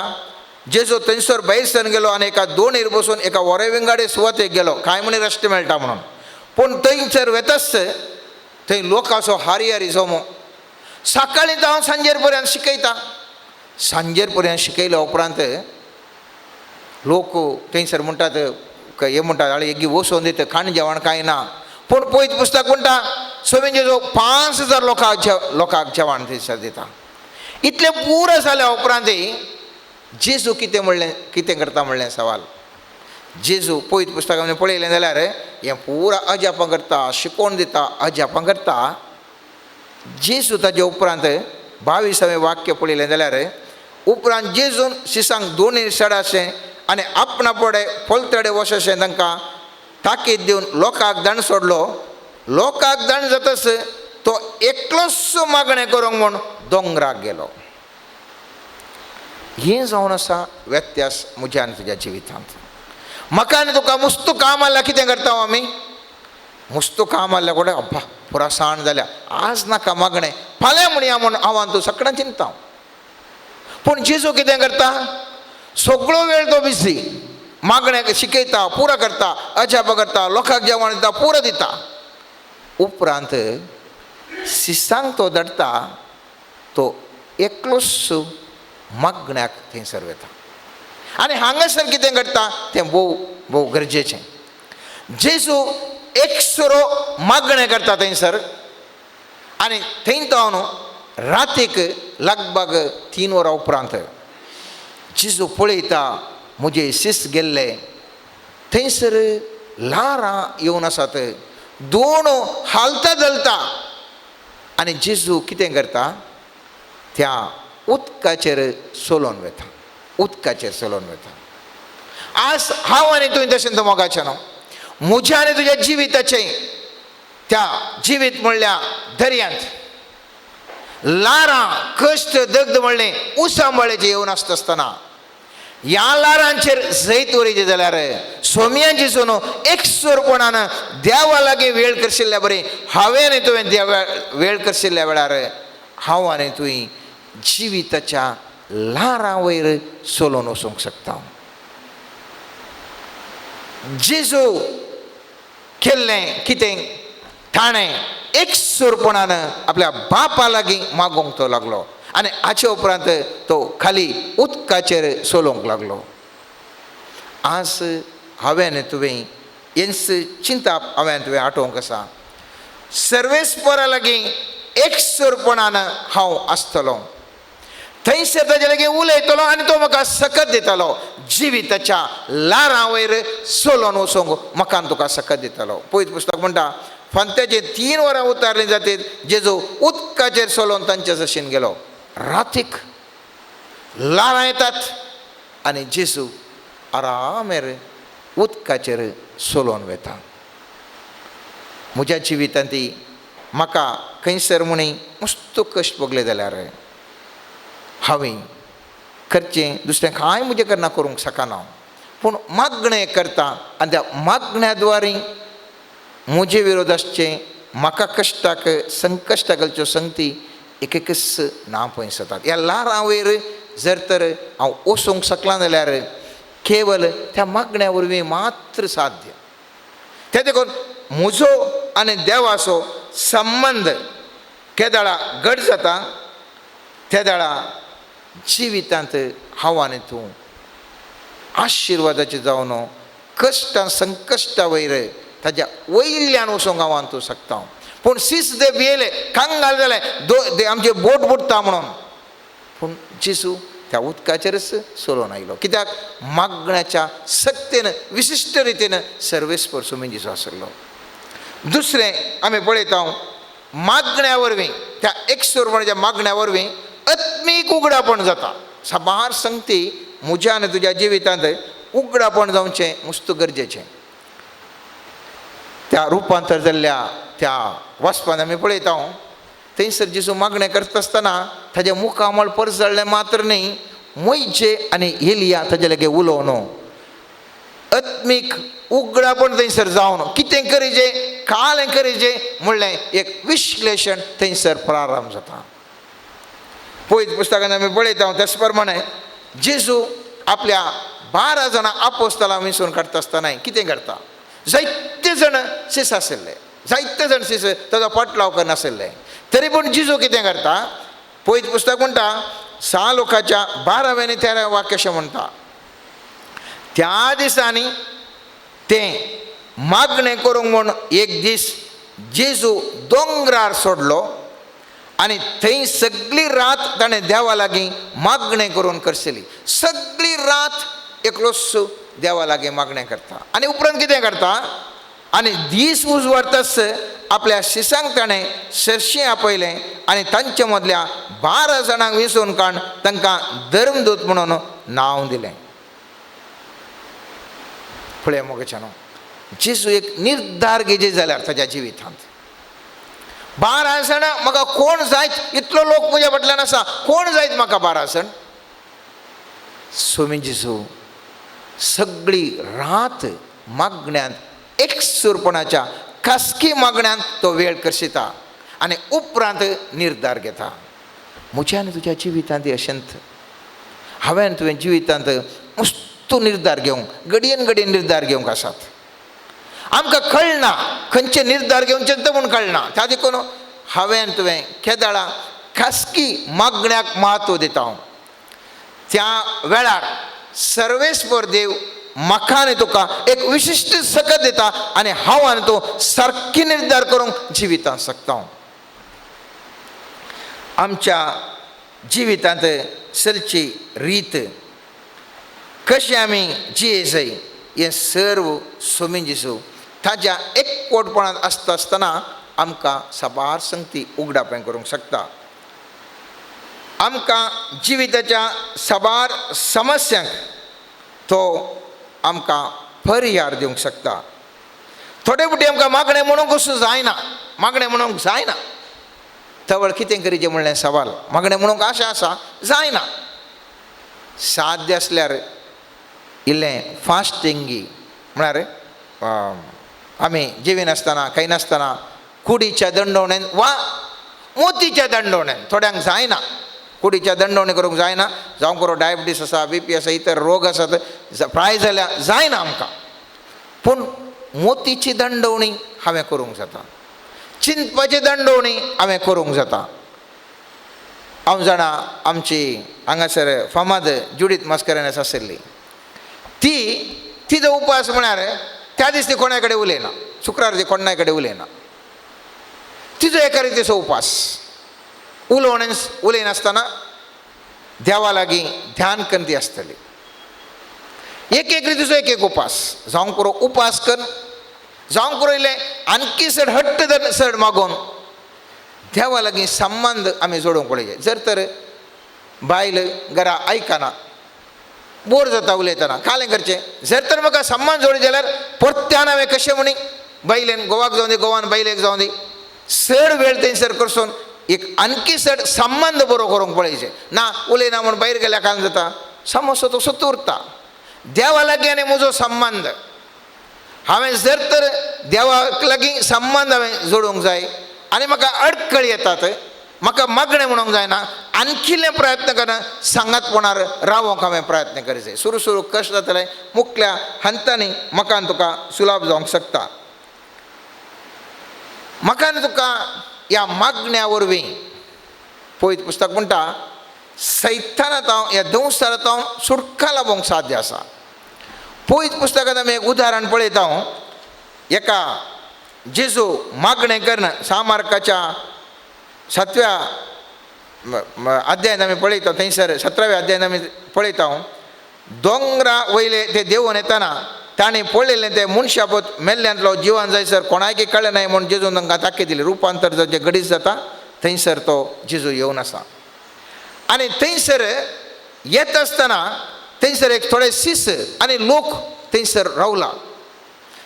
जेजू थंयसर भायर सरून गेलो आनी एका दोणीर बसून एका वरेविंगाडे सुवातेक गेलो, कांय म्हणी रस्ते मेळटा म्हणून. पूण थंयसर वेताच थंय लोकांचो हारी हारी जमो. सकाळीं हांव सांजेर पर्यंत शिकयता, सांजेर पर्यंत शिकयल्या उपरांत लोक थंयसर म्हणटात हे म्हणटात आळे एगी वचोन दिता खाण जेवण कांय ना. पूण पवित्र पुस्तक म्हणटा स्वामी जेजू 5000 लोकांक जेवण थंयसर दिता. इतलें पुरो जाल्या उपरांत जेजू कितें म्हणलें कितें करता म्हणलें सवाल. जेजू पवित्र पुस्तकां पळयलें जाल्यार हें पुरा अजापां करता, शिकोवन दिता, अजापां करता. जेजू ताजे उपरांत 22वें वाक्य पळयलें जाल्यार उपरांत जेजून शिसांक दोनी सडाशें आनी आपणा पडे पलतडे वचशें तांकां ताकीद दिवन लोकांक दंड सोडलो. लोकांक दंड जातच तो एकलोच मागणें करूंक म्हूण दोंगराक गेलो. हें जावन आसा व्यत्यास म्हज्या आनी तुज्या जिवितांत. म्हाका आनी तुका मुस्तू काम आसल्यार कितें करता आमी? मुस्तू काम आसल्यार कोणें अब्बा पुरा साण जाल्या आज नाका मागणें फाल्यां म्हणया म्हूण हांव आनी तूं सगळ्यां चिंता. पूण जेजू कितें करता? सगळो वेळ तो बिजी, मागण्याक शिकयता, पुरो करता, अजापां करता, लोकांक जेवण दिता, पुरो दिता. उपरांत शिसांक तो धाडटा, तो एकलोच मागण्याक थंयसर वता. आनी हांगासर कितें घडटा तें भोव भोव गरजेचें. जेजू एकसुरो मागणें करता थंयसर आनी थंय तो न्हू रातीक लगभग 3 वरां उपरांत जेजू पळयता म्हजे शिस गेल्ले थंयसर ल्हारां येवन आसात, दोन हालता धलता आनी जेजू कितें करता त्या उदकाचेर चलोवन वता, उदकाचेर चलोवन वता. आज हांव आनी तुवें तशें मोगाचें न्हू, म्हज्या आनी तुज्या जिविताचें त्या जिवीत म्हणल्या दर्यांत ल्हारां कश्ट दग्ध म्हणलें उसांबळेचें येवन आसता आसतना ह्या ल्हारांचेर जैत उरयचें जाल्यार सोम्यान जेजून एकसुरपणान देवा लागीं वेळ करशिल्ल्या बरी हांवें आनी तुवें देवा वेळ करशिल्ल्या वेळार हांव आनी तुवें जिविताच्या ल्हारां वयर चलोवन वचूंक शकता. जेजू केल्लें कितें ताणें एकसुरपणान आपल्या बापा लागीं मागोवंक तो लागलो आनी हाचे उपरांत तो खाली उदकाचेर चलोवंक लागलो. आज हांवें तुवें हेंच चिंताप हांवें तुवें आठोवंक आसा, सर्वेस्परा लागीं एकसुरपणान हांव आसतलो, थंयसर ताजे लागीं उलयतलो आनी तो म्हाका सकत दितालो, जिविताच्या ल्हारां वयर चलोवन वचूंक म्हाका तुका सकत दितालो. पयत पुस्तक म्हणटा फांत्याचे 3 वरां उतारली जातीत जेजू उदकाचेर चलोवन तांचे सशीन गेलो. रातीक ल्हारां येतात आनी जेजू आरामेर उदकाचेर चलोवन वता. म्हज्या जिवितांत ती म्हाका खंयसर म्हणी मस्त कश्ट भोगले जाल्यार हांवें करचें दुसरें कांय म्हजें करना करूंक शकना, पूण मागणें करता आनी त्या मागण्या द्वारे म्हजे विरोध आसचें म्हाका कश्टाक संकश्टाक घालच्यो संगती एक एकच ना पयस जातात. ह्या ल्हारां वयर जर तर हांव वचूंक शकलां जाल्यार केवल त्या मागण्या वरवीं मात्र साध्य. ते देखून म्हजो आनी देवाचो संबंद केदळा घट जाता तेदळा जिवितांत हांव आनी तूं आशिर्वादाचें जावन कश्टां संकश्टा वयर ताज्या वयल्यान वचूंक हांव आनी तूं शकता. पूण सीस ते भियेले कांगाल जाले आमचे बोट बुडटा म्हणून, पूण जेजू त्या उदकाचेरच चलोवन आयलो. कित्याक मागण्याच्या सक्तेन विशिश्ट रितीन सर्वेस्पर सुमी जेजू आसलो. दुसरें आमी पळयता मागण्या वरवीं त्या एकसुरपणाच्या मागण्या वरवीं आत्मीक उगडापण जाता. साबार संगती म्हज्या आनी तुज्या जिवितांत उगडापण जावचें मस्त गरजेचें. त्या रुपांतर जाल्ल्या त्या वाचपान आमी पळयता थंयसर जेजू मागणें करता आसतना ताजें मुखामळ परजळ्ळें मात्र न्ही, मोयजे आनी एलिया ताजे लागीं उलोवन आत्मीक उगडापण थंयसर जावन कितें करीजे कालें करीजे म्हणलें एक विश्लेशण थंयसर प्रारंभ जाता. पयत पुस्तकान आमी पळयता त्याच प्रमाणे जेजू आपल्या 12 जाणां आपोस्तलां विंचून काडटा आसतना कितें करता, जायते जाण शिस आशिल्ले, जायते जाण शिस ताजो पाटलाव करनाशिल्ले, तरी पूण जेजू कितें करता, पयत पुस्तक म्हणटा 6 लोकांच्या 12व्या आनी 13व्या वाक्य अशें म्हणटा, त्या दिसांनी तें मागणें करूंक म्हूण एक दीस जेजू दोंगरार सोडलो आनी थंय सगळी रात ताणें देवा लागीं मागणें करून करसली. सगळी रात एकलोच देवा लागीं मागणें करता आनी उपरांत कितें करता आनी दीस उजवाडताच आपल्या शिसांक ताणें सरशीं आपयलें आनी तांचे मदल्या 12 जाणांक विंचून काडून तांकां धर्मदूत म्हणून नांव दिलें. पळय मोगाच्या न्हू, जेजू एक निर्धार घेजे जाल्यार ताज्या जिवितांत 12 जाणां म्हाका कोण जायत, इतलो लोक म्हज्या फाटल्यान आसा, कोण जायत म्हाका 12 जाण. स्वामी जेजू सगळी रात मागण्यांत एकसुरपणाच्या खासगी मागण्यांत तो वेळ करशिता आनी उपरांत निर्धार घेता. म्हज्या आनी तुज्या जिवितांत अशेंच हांवें तुवें जिवितांत मस्त निर्धार घेवंक घडयेन घडयेन निर्धार घेवंक आसात. आमकां कळना खंयचे निर्धार घेवचे ते म्हूण कळना, त्या देखून हांवें तुवें केदळा खासगी मागण्याक म्हत्व दिता. त्या वेळार सर्वेस्पर देव म्हाका आनी तुका एक विशिश्ट सकत दिता आनी हांव आनी तूं सारकी निर्धार करूंक जिवितांत शकता. आमच्या जिवितांत चलची रीत कशी आमी जिये जाय हें सर्व सोमीन जेजू ताज्या एकवटपणांत आसता आसतना आमकां साबार संगती उगडापें करूंक शकता. आमकां जिविताच्या साबार समस्यांक तो आमकां पर्यार दिवंक शकता. थोडे फावटी आमकां मागणें म्हणूंक वचूं जायना, मागणें म्हणूंक जायना. तवळ कितें करीचें म्हणलें सवाल, मागणें म्हणूंक आशा आसा जायना. साध्य आसल्यार इल्लें फास्टिंगी म्हळ्यार आमी जेविनासतना खायनासतना कुडीच्या दंडवणेन वा मोतीच्या दंडवणेन, थोड्यांक जायना कुडीच्या दंडवणी करूंक जायना, जावं करो डायबिटीस आसा, बीपी आसा, इतर रोग आसात, प्राय जाल्यार जायना आमकां. पूण मोतीची दंडवणी हांवें करूंक जाता, चिंतपाची दंडवणी हांवें करूंक जाता. हांव जाणा आमची हांगासर फामाद जुडीत मास्करेन्हस आशिल्ली, ती तिजो उपास म्हळ्यार त्या दीस ती कोणा कडेन उलयना, शुक्रार ती कोणा कडेन उलयना. तिजो एका रितीचो उपास, उलोवणें उलयनासतना देवा लागीं ध्यान करून ती आसतली. एक एक रितीचो एक एक उपास, जावंक पुरो उपास कर, जावंक पुरो इल्लें आणखी चड हट्ट धर चड मागोवन देवा लागीं संबंद आमी जोडूंक पळय. जर तर बायल घरा आयकना, बोर जाता उलयतना, कालें करचें, जर तर म्हाका संबंद जोड जाल्यार परत्यान हांवें कशें म्हणी बायलेन गोवाक जावं दी, गोवान बायलेक जावं दी, चड वेळ थंयसर करसून एक आणखी चड संबंद बरो करूंक पळयचें. ना उलयना म्हूण भायर गेल्यार कांय जाता, समस्या तो सत्त उरता. देवा लागीं आनी म्हजो संबंद हांवें जर तर देवा लागीं संबंद हांवें जोडूंक जाय आनी म्हाका अडकळ येतात, म्हाका मागणें म्हणूंक जायना, आणखीले प्रयत्न करून सांगातपणार रावोंक हांवें प्रयत्न करचे. सुरू सुरू कश्ट जातलें, मुखल्या हंतांनी म्हाका आनी तुका सुलाभ जावंक शकता. म्हाका आनी तुका ह्या मागण्या वरवीं पवित्र पुस्तक म्हणटा सैतानांत हांव ह्या दंवसारांत हांव सुटका लाबोवंक साध्य आसा. पवित्र पुस्तकांत आमी एक उदाहरण पळयता, एका जेजू मागणें करून 6 मार्काच्या 7व्या अध्यायान आमी पळयता, थंयसर 17व्या अध्यायान आमी पळयता, दोंगरा वयले ते देवून येतना ताणें पळयलें ते मनशापोत मेल्ल्यांतलो जिवन जायसर कोणायकी कळ्ळें नाय म्हूण जेजून तांकां ताकीद दिली. रुपांतर जें घडीत जाता थंयसर तो जेजू येवन आसा आनी थंयसर येत आसतना थंयसर एक थोडे शिस आनी लोक थंयसर रावला.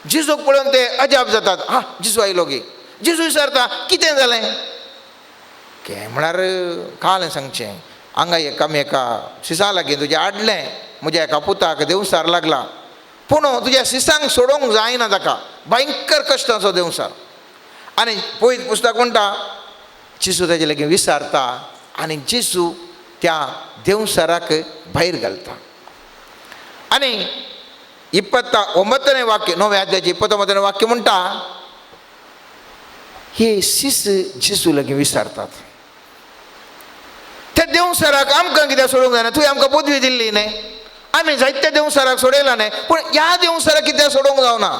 जेजूक पळोवन ते अजाप जातात, हा जेजू आयलो गी. जेजू विचारता कितें जालें? के म्हळ्यार काल सांगचें हांगा एक आमी एका शिसा लागीं तुजें हाडलें, म्हज्या एका पुताक देंवसार लागला, पूण तुज्या शिसांक सोडोवंक जायना, ताका भयंकर कश्टाचो देंवसार. आनी पवित्र पुस्तक म्हणटा जेजू ताजे लागीं विचारता आनी जेजू त्या देंवसाराक भायर घालता. आनी 29 वाक्य, 9व्या अध्यायाचें 29 वाक्य म्हणटा हे शिस जेजू लागीं विचारतात, त्या देंवसाराक आमकां कित्याक सोडूंक जायना, तुवें आमकां पदवी दिल्ली न्हय, आमी जायत्या देंवसाराक सोडयला न्हय, पूण ह्या देंवसाराक कित्याक सोडोवंक जावना?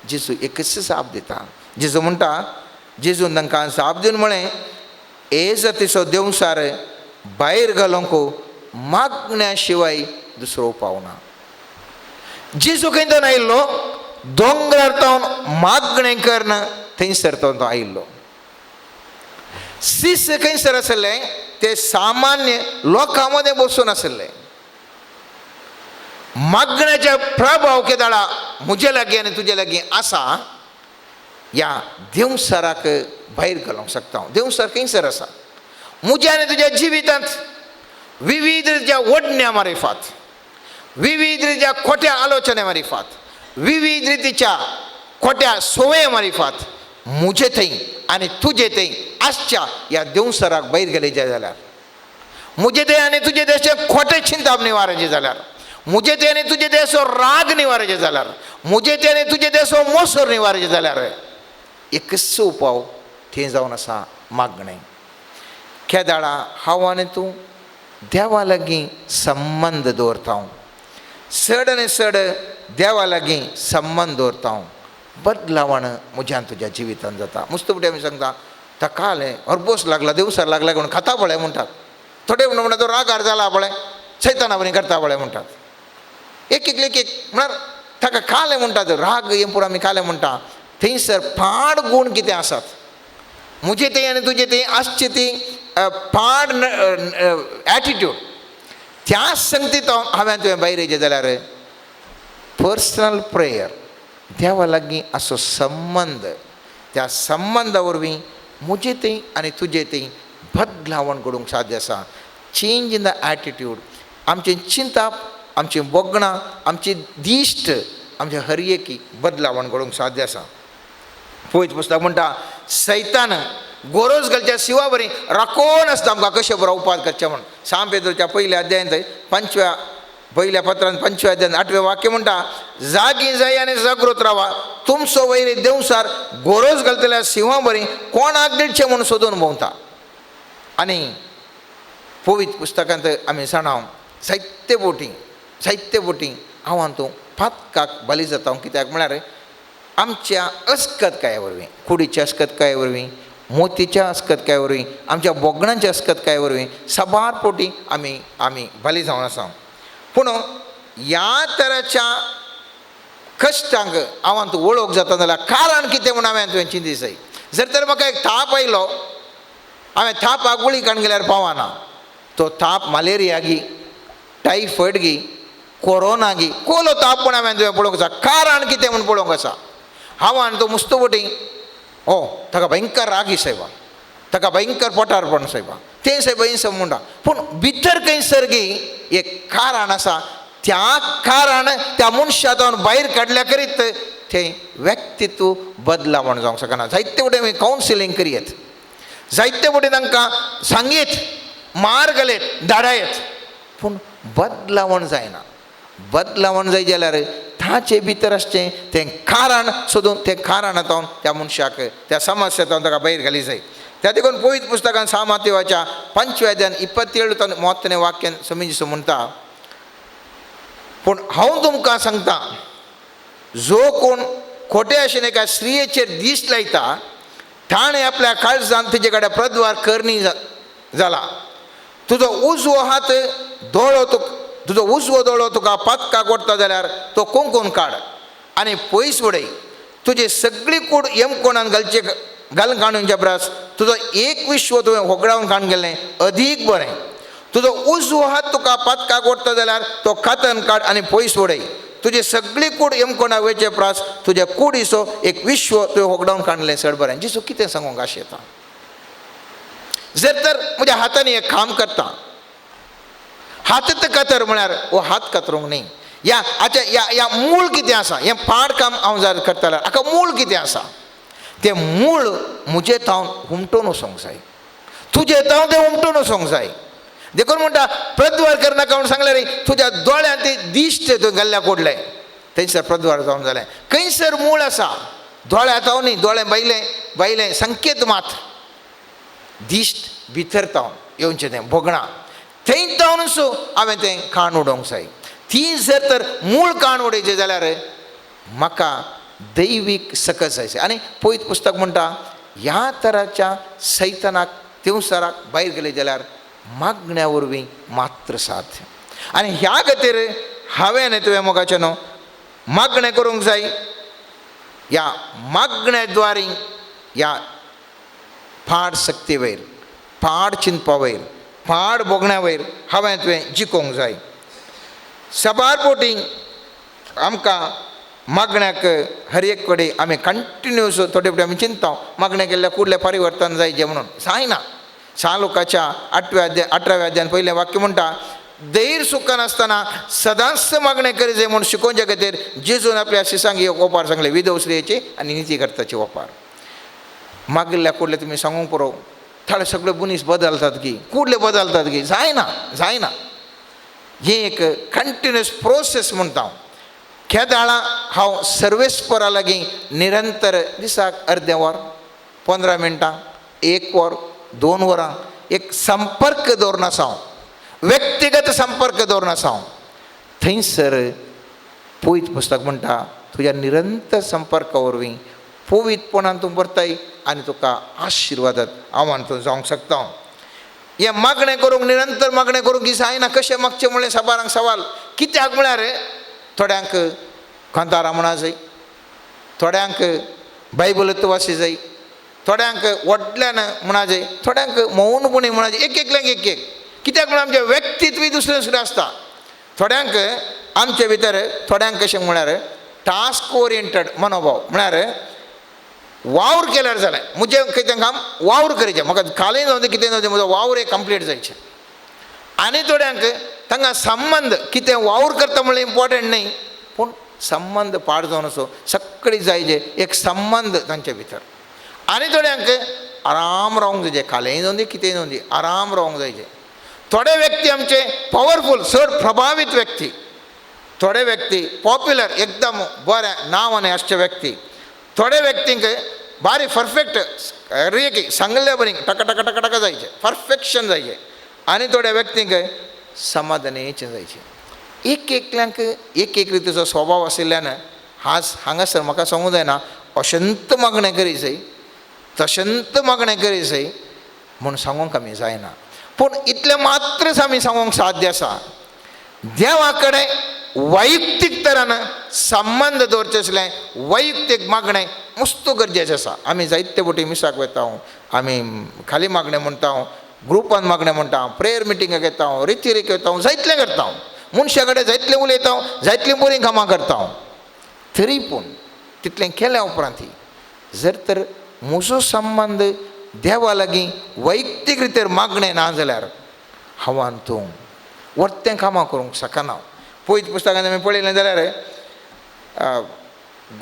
जेजू एकच जाप दिता. जेजू म्हणटा, जेजून तांकां जाप दिवन म्हळें, हे जातीचो देंवसार भायर घालूंक मागण्या शिवाय दुसरो उपाव ना. जेजू खंय तो आयिल्लो? दोंगरार तावन मागणें करून थंयसर तो आयिल्लो. शिस खंयसर आसले? ते सामान्य लोकां मदें बसून आसले. मागण्याचे प्रभाव केदाळा म्हजे लागीं आनी तुजे लागीं आसा, ह्या देंवसाराक भायर घालूंक शकता हांव. देंवसार खंयसर आसा? म्हज्या आनी तुज्या जिवितांत विविध रित्या ओडण्या मारिफात, विविध रित्या खोट्या आलोचने मारिफात, विविध रितीच्या खोट्या सोवे मारिफात म्हजे थंय आनी तुजे थंय आसच्या ह्या देंवसाराक भायर गेले जाल्यार, म्हजे थंय आनी तुजे थंय अशें खोटें चिंताप निवाराचें जाल्यार, म्हजे थंय आनी तुजे थंय असो राग निवाराचें जाल्यार, म्हजे थंय आनी तुजे थंय असो मोसर निवाराचें जाल्यार, एकच उपाव थंय जावन आसा मागणें. केदाळा हांव आनी तूं देवा लागीं संबंद दवरता, चड आनी चड देवा लागीं संबंद दवरता हांव, बदलावण म्हज्यान तुज्या जिवितान जाता. मुस्तुपटी आमी सांगता ताका आलें हरबोस लागला, देवसार लागला म्हणून खाता पळय म्हणटात. थोडे म्हणटा तो रागार जाला पळय, सैताना बरी करता पळय म्हणटात. एक एक एक म्हळ्यार ताका खालें म्हणटात, राग हें पुरो आमी खालें म्हणटा. थंयसर पाड गूण कितें आसात, म्हजे थंय आनी तुजे थंय आसची ती पाड एटिट्यूड, त्या संगतीत हांवें तुवें भायर येयचें जाल्यार पर्सनल प्रेयर, देवा लागीं असो संबंद, त्या संबंदा वरवीं म्हजे थंय आनी तुजे थंय बदलावण घडोवंक साध्य आसा. चेंज इन the attitude, आमचें चिंताप, आमचीं भोगणां, आमची दिश्ट, आमच्या हरयेकी बदलावण घडोवंक साध्य आसा. पवित्र पुस्तक म्हणटा सैतान गोरोज घालच्या शिवा बरी राखोन आसता आमकां कशें बरो उपाद करचें म्हूण. सांग पेद्रोच्या पयल्या अध्यायांत पंचव्या पयल्या पत्रान पंचव्या अध्यायान आठवें वाक्य म्हणटा, जागी जाय आनी जागृत रावा, तुमचो वैरी देवसार गोरोज घालतल्या शिंवा बरी कोणाक दिळचें म्हूण सोदून भोंवता. आनी पवित्र पुस्तकांत आमी जाणा जायते बोटी जायते बोटी हांव आनी तूं पातकाक बली जाता. कित्याक म्हळ्यार आमच्या अस्कतकाये वरवीं, कुडीच्या अस्कतकाये वरवीं, मोतीच्या अस्कतकाये वरवीं, आमच्या बोगणांच्या अस्कतकाये वरवीं साबार पोटी आमी आमी बली जावन आसा. पूण ह्या तराच्या कश्टांक हांव आनी तूं वळख जाता जाल्यार कारण कितें म्हूण हांवें तुवें चिंती जाय. जर तर म्हाका एक ताप आयलो, हांवें तापाक गुळी काडून गेल्यार पावना, तो ताप मलेरिया गी, टायफॉयड गी, कोरोना गी, कोलो ताप म्हूण हांवें तुवें पळोवंक आसा, कारण कितें म्हूण पळोवंक आसा. हांव आनी तो मुस्त बोटी ओ ताका भयंकर रागी सायबा, ताका भयंकर पोटारपण सायबा, तें सायबा हिंसब म्हणटा, पूण भितर खंयसर गी एक कारण आसा, त्या कारण त्या मनशा जावन भायर काडल्या करीत तें व्यक्तित्व बदलावण जावंक शकना. जायते वटेन आमी कावन्सिलींग करयत, जायते वटेन तांकां सांगीत, मार घालयत, धाडायत, पूण बदलावण जायना. बदलावण जाय जाल्यार ताचे भितर आसचें तें कारण सोदून तें कारण आतां त्या मनशाक त्या समस्या ताका भायर घाली जाय. त्या देखून पवित्र पुस्तकान सामातेवाच्या पंचव्या अध्यायान 27 30 वाक्यान समीजसो म्हणटा, पूण हांव तुमकां सांगता, जो कोण खोटे आशेन एका स्त्रियेचेर दीस लायता ताणें आपल्या काळजान तिजे कडेन प्रद्वार करणी जाला. तुजो उजवो हात दोळो तुजो उजवो दोळो तुका पातकाक ओडटा जाल्यार तो कोंकून काड आनी पयस उडय. तुजी सगळी कूड यमकोणान घालचे घालून काडूनच्या परस तुजो एक विश्व तुवें होगडावन काडून गेलें अदीक बरें. तुजो उजवो हात तुका पातकाक ओडटा जाल्यार तो कातन काड आनी पयस उडय. तुजी सगळी कूड यमकोणाक वयचे परस तुज्या कुडीचो एक विश्व तुवें होगडावन काडलें चड बरें. जेजू कितें सांगूंक आशेता, जर तर म्हज्या हातांनी एक काम करता, हात कातर म्हळ्यार हो हात कातरूंक न्ही, ह्या आतां ह्या ह्या मूळ कितें आसा, हें पाड काम हांव जर करतालो हाका मूळ कितें आसा, तें मूळ म्हजें तावन हुमटून वचोंक जाय, तुजें तावन तें हुमटून वचोंक जाय. देखून म्हणटा प्रद्वार करनाका म्हूण सांगलें रे, तुज्या दोळ्यांत ती दिश्ट तुवें गल्ल्याक ओडलें, थंयसर प्रद्वार जावन जालें. खंयसर मूळ आसा, दोळ्या तावन न्ही, दोळे भायलें भायलें संकेत मात्र, दिश्ट भितर तावन येवचें तें भोगणां, थंय तावन सो हांवें तें काण उडोवंक जाय. ती जर तर मूळ काण उडयचें जाल्यार म्हाका दैवीक सकस जाय. आनी पवित्र पुस्तक म्हणटा ह्या तराच्या सैतानाक देवसाराक भायर गेले जाल्यार मागण्या वरवीं मात्र साध्य. आनी ह्या खातीर हांवें आनी तुवें मोगाचें न्हू मागणें करूंक जाय. ह्या मागण्या द्वारी ह्या पाड शक्ती वयर, पाड चिंतपा वयर, पाड भोगण्या वयर हांवें तुवें जिखोवंक जाय. साबार बोटी आमकां मागण्याक हर एक कडेन आमी कंटिन्यूस थोडे फावटी आमी चिंतता मागणें केल्ल्या कुडलें परिवर्तन जायचें म्हणून, जायना. सालुकाच्या 8व्या अध्याय 18व्या अध्यायान पयलें वाक्य म्हणटा, धैर्य सुकनासतना सदांच मागणें करी जाय म्हूण शिकोवच्या खातीर जेजून आपल्या शिसांक एक ओपार सांगलें, विधव स्त्रियेची आनी निती करताची ओपार. मागिल्ल्या कुडले तुमी सांगूंक पुरो, थोडे सगळे मनीस बदलतात की कुडले बदलतात की, जायना जायना. हें एक कंटिन्युअस प्रोसेस म्हणटा हांव. केदाळा हांव सर्वेस्परा लागीं निरंतर दिसाक अर्दें वर, 15 मिनटां, 1 वर, 2 वरां एक संपर्क दवरून आसा हांव, व्यक्तिगत संपर्क दवरून आसा हांव. थंयसर पवित्र पुस्तक म्हणटा तुज्या निरंतर संपर्का वरवीं पवित्रपणान तूं भरताय आनी तुका आशिर्वादात आव्हान तूं जावंक शकता. हें मागणें करूंक निरंतर मागणें करूंक की जायना, कशें मागचें म्हणलें साबारांक सवाल. कित्याक म्हळ्यार थोड्यांक कांतारां म्हणा जाय, थोड्यांक बायबल वाची जाय, थोड्यांक व्हडल्यान म्हणा जाय, थोड्यांक मौनपणी म्हणा जाय, एक एकल्यांक एक एक. कित्याक म्हळ्यार आमचें व्यक्तित्व दुसरें दुसरें आसता. थोड्यांक आमचे भितर थोड्यांक कशें म्हळ्यार टास्क ओरिएंटेड मनोभाव, म्हळ्यार वावर केल्यार जालें, म्हजें कितें काम वावर करीचें, म्हाका खाली जावं कितें जावं म्हजो वावर एक कंप्लीट जायचें. आनी थोड्यांक तांकां संबंद कितें वावर करता म्हणल्यार इम्पॉर्टंट न्हय, पूण संबंद पाड जावन असो सगळी जाय जे एक संबंद तांचे भितर. आनी थोड्यांक आराम रावंक जाय, खालेंय जावं दी कितेंय जावं दी आराम रावंक जाय. थोडे व्यक्ती आमचे पावरफूल चड प्रभावीत व्यक्ती, थोडे व्यक्ती पॉप्युलर एकदम बरें नांवान आसचे व्यक्ती, थोडे व्यक्तींक बारी परफेक्ट रेकी सांगले बरी टका टका टका टका जायचे, परफेक्शन जायचे. आनी थोड्या व्यक्तींक समाधानेचें जायचें. एक एकल्यांक एक एक रितीचो स्वभाव आशिल्ल्यान आज हांगासर म्हाका सांगूंक जायना अशंत मागणें करी जाय तशंत मागणें करी जाय म्हूण सांगूंक आमी जायना, पूण इतलें मात्रच आमी सांगूंक साध्य आसा, देवा कडेन वैयक्तीक तरान संबंद दवरचें आसलें, वैयक्तीक मागणें मस्त गरजेचें आसा. आमी जायते फावटी मिसाक वता, आमी खाली मागणें म्हणटा, ग्रुपान मागणें म्हणटा, प्रेयर मिटिंगाक येता, रितीरीक वता, जायतलें करता, मनशा कडेन जायतलें उलयता, जायतलीं बरीं कामां करता. तरी पूण तितलें केल्या उपरांत जर तर म्हजो संबंद देवा लागीं वैयक्तीक रितीर मागणें ना जाल्यार हांव आनी तूं वर्तें कामां करूंक शकना. पयत पुस्तकान आमी पळयलें जाल्यार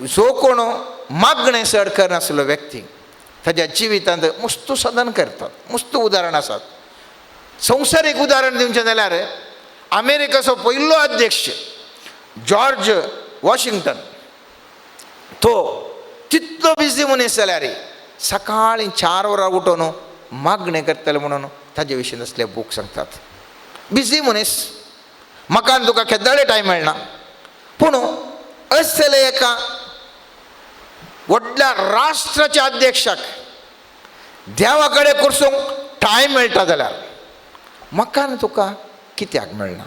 जो कोण मागणें चड करनासलो व्यक्ती ताज्या जिवितांत मस्त साधन करतात, मस्त उदाहरण आसात. संवसारीक उदाहरण दिवचें जाल्यार अमेरिकाचो पयलो अध्यक्ष जॉर्ज वॉशिंग्टन तो तितलो बिजी मनीस जाल्यार सकाळीं 4 वरां उठून मागणें करतले म्हणून ताजे विशीं असले बूक सांगतात. बिजी मनीस, म्हाका आनी तुका केद्दाळे टायम मेळना, पूण असले एका व्हडल्या राष्ट्राच्या अध्यक्षाक देवा कडेन करसूंक टायम मेळटा जाल्यार म्हाका आनी तुका कित्याक मेळना,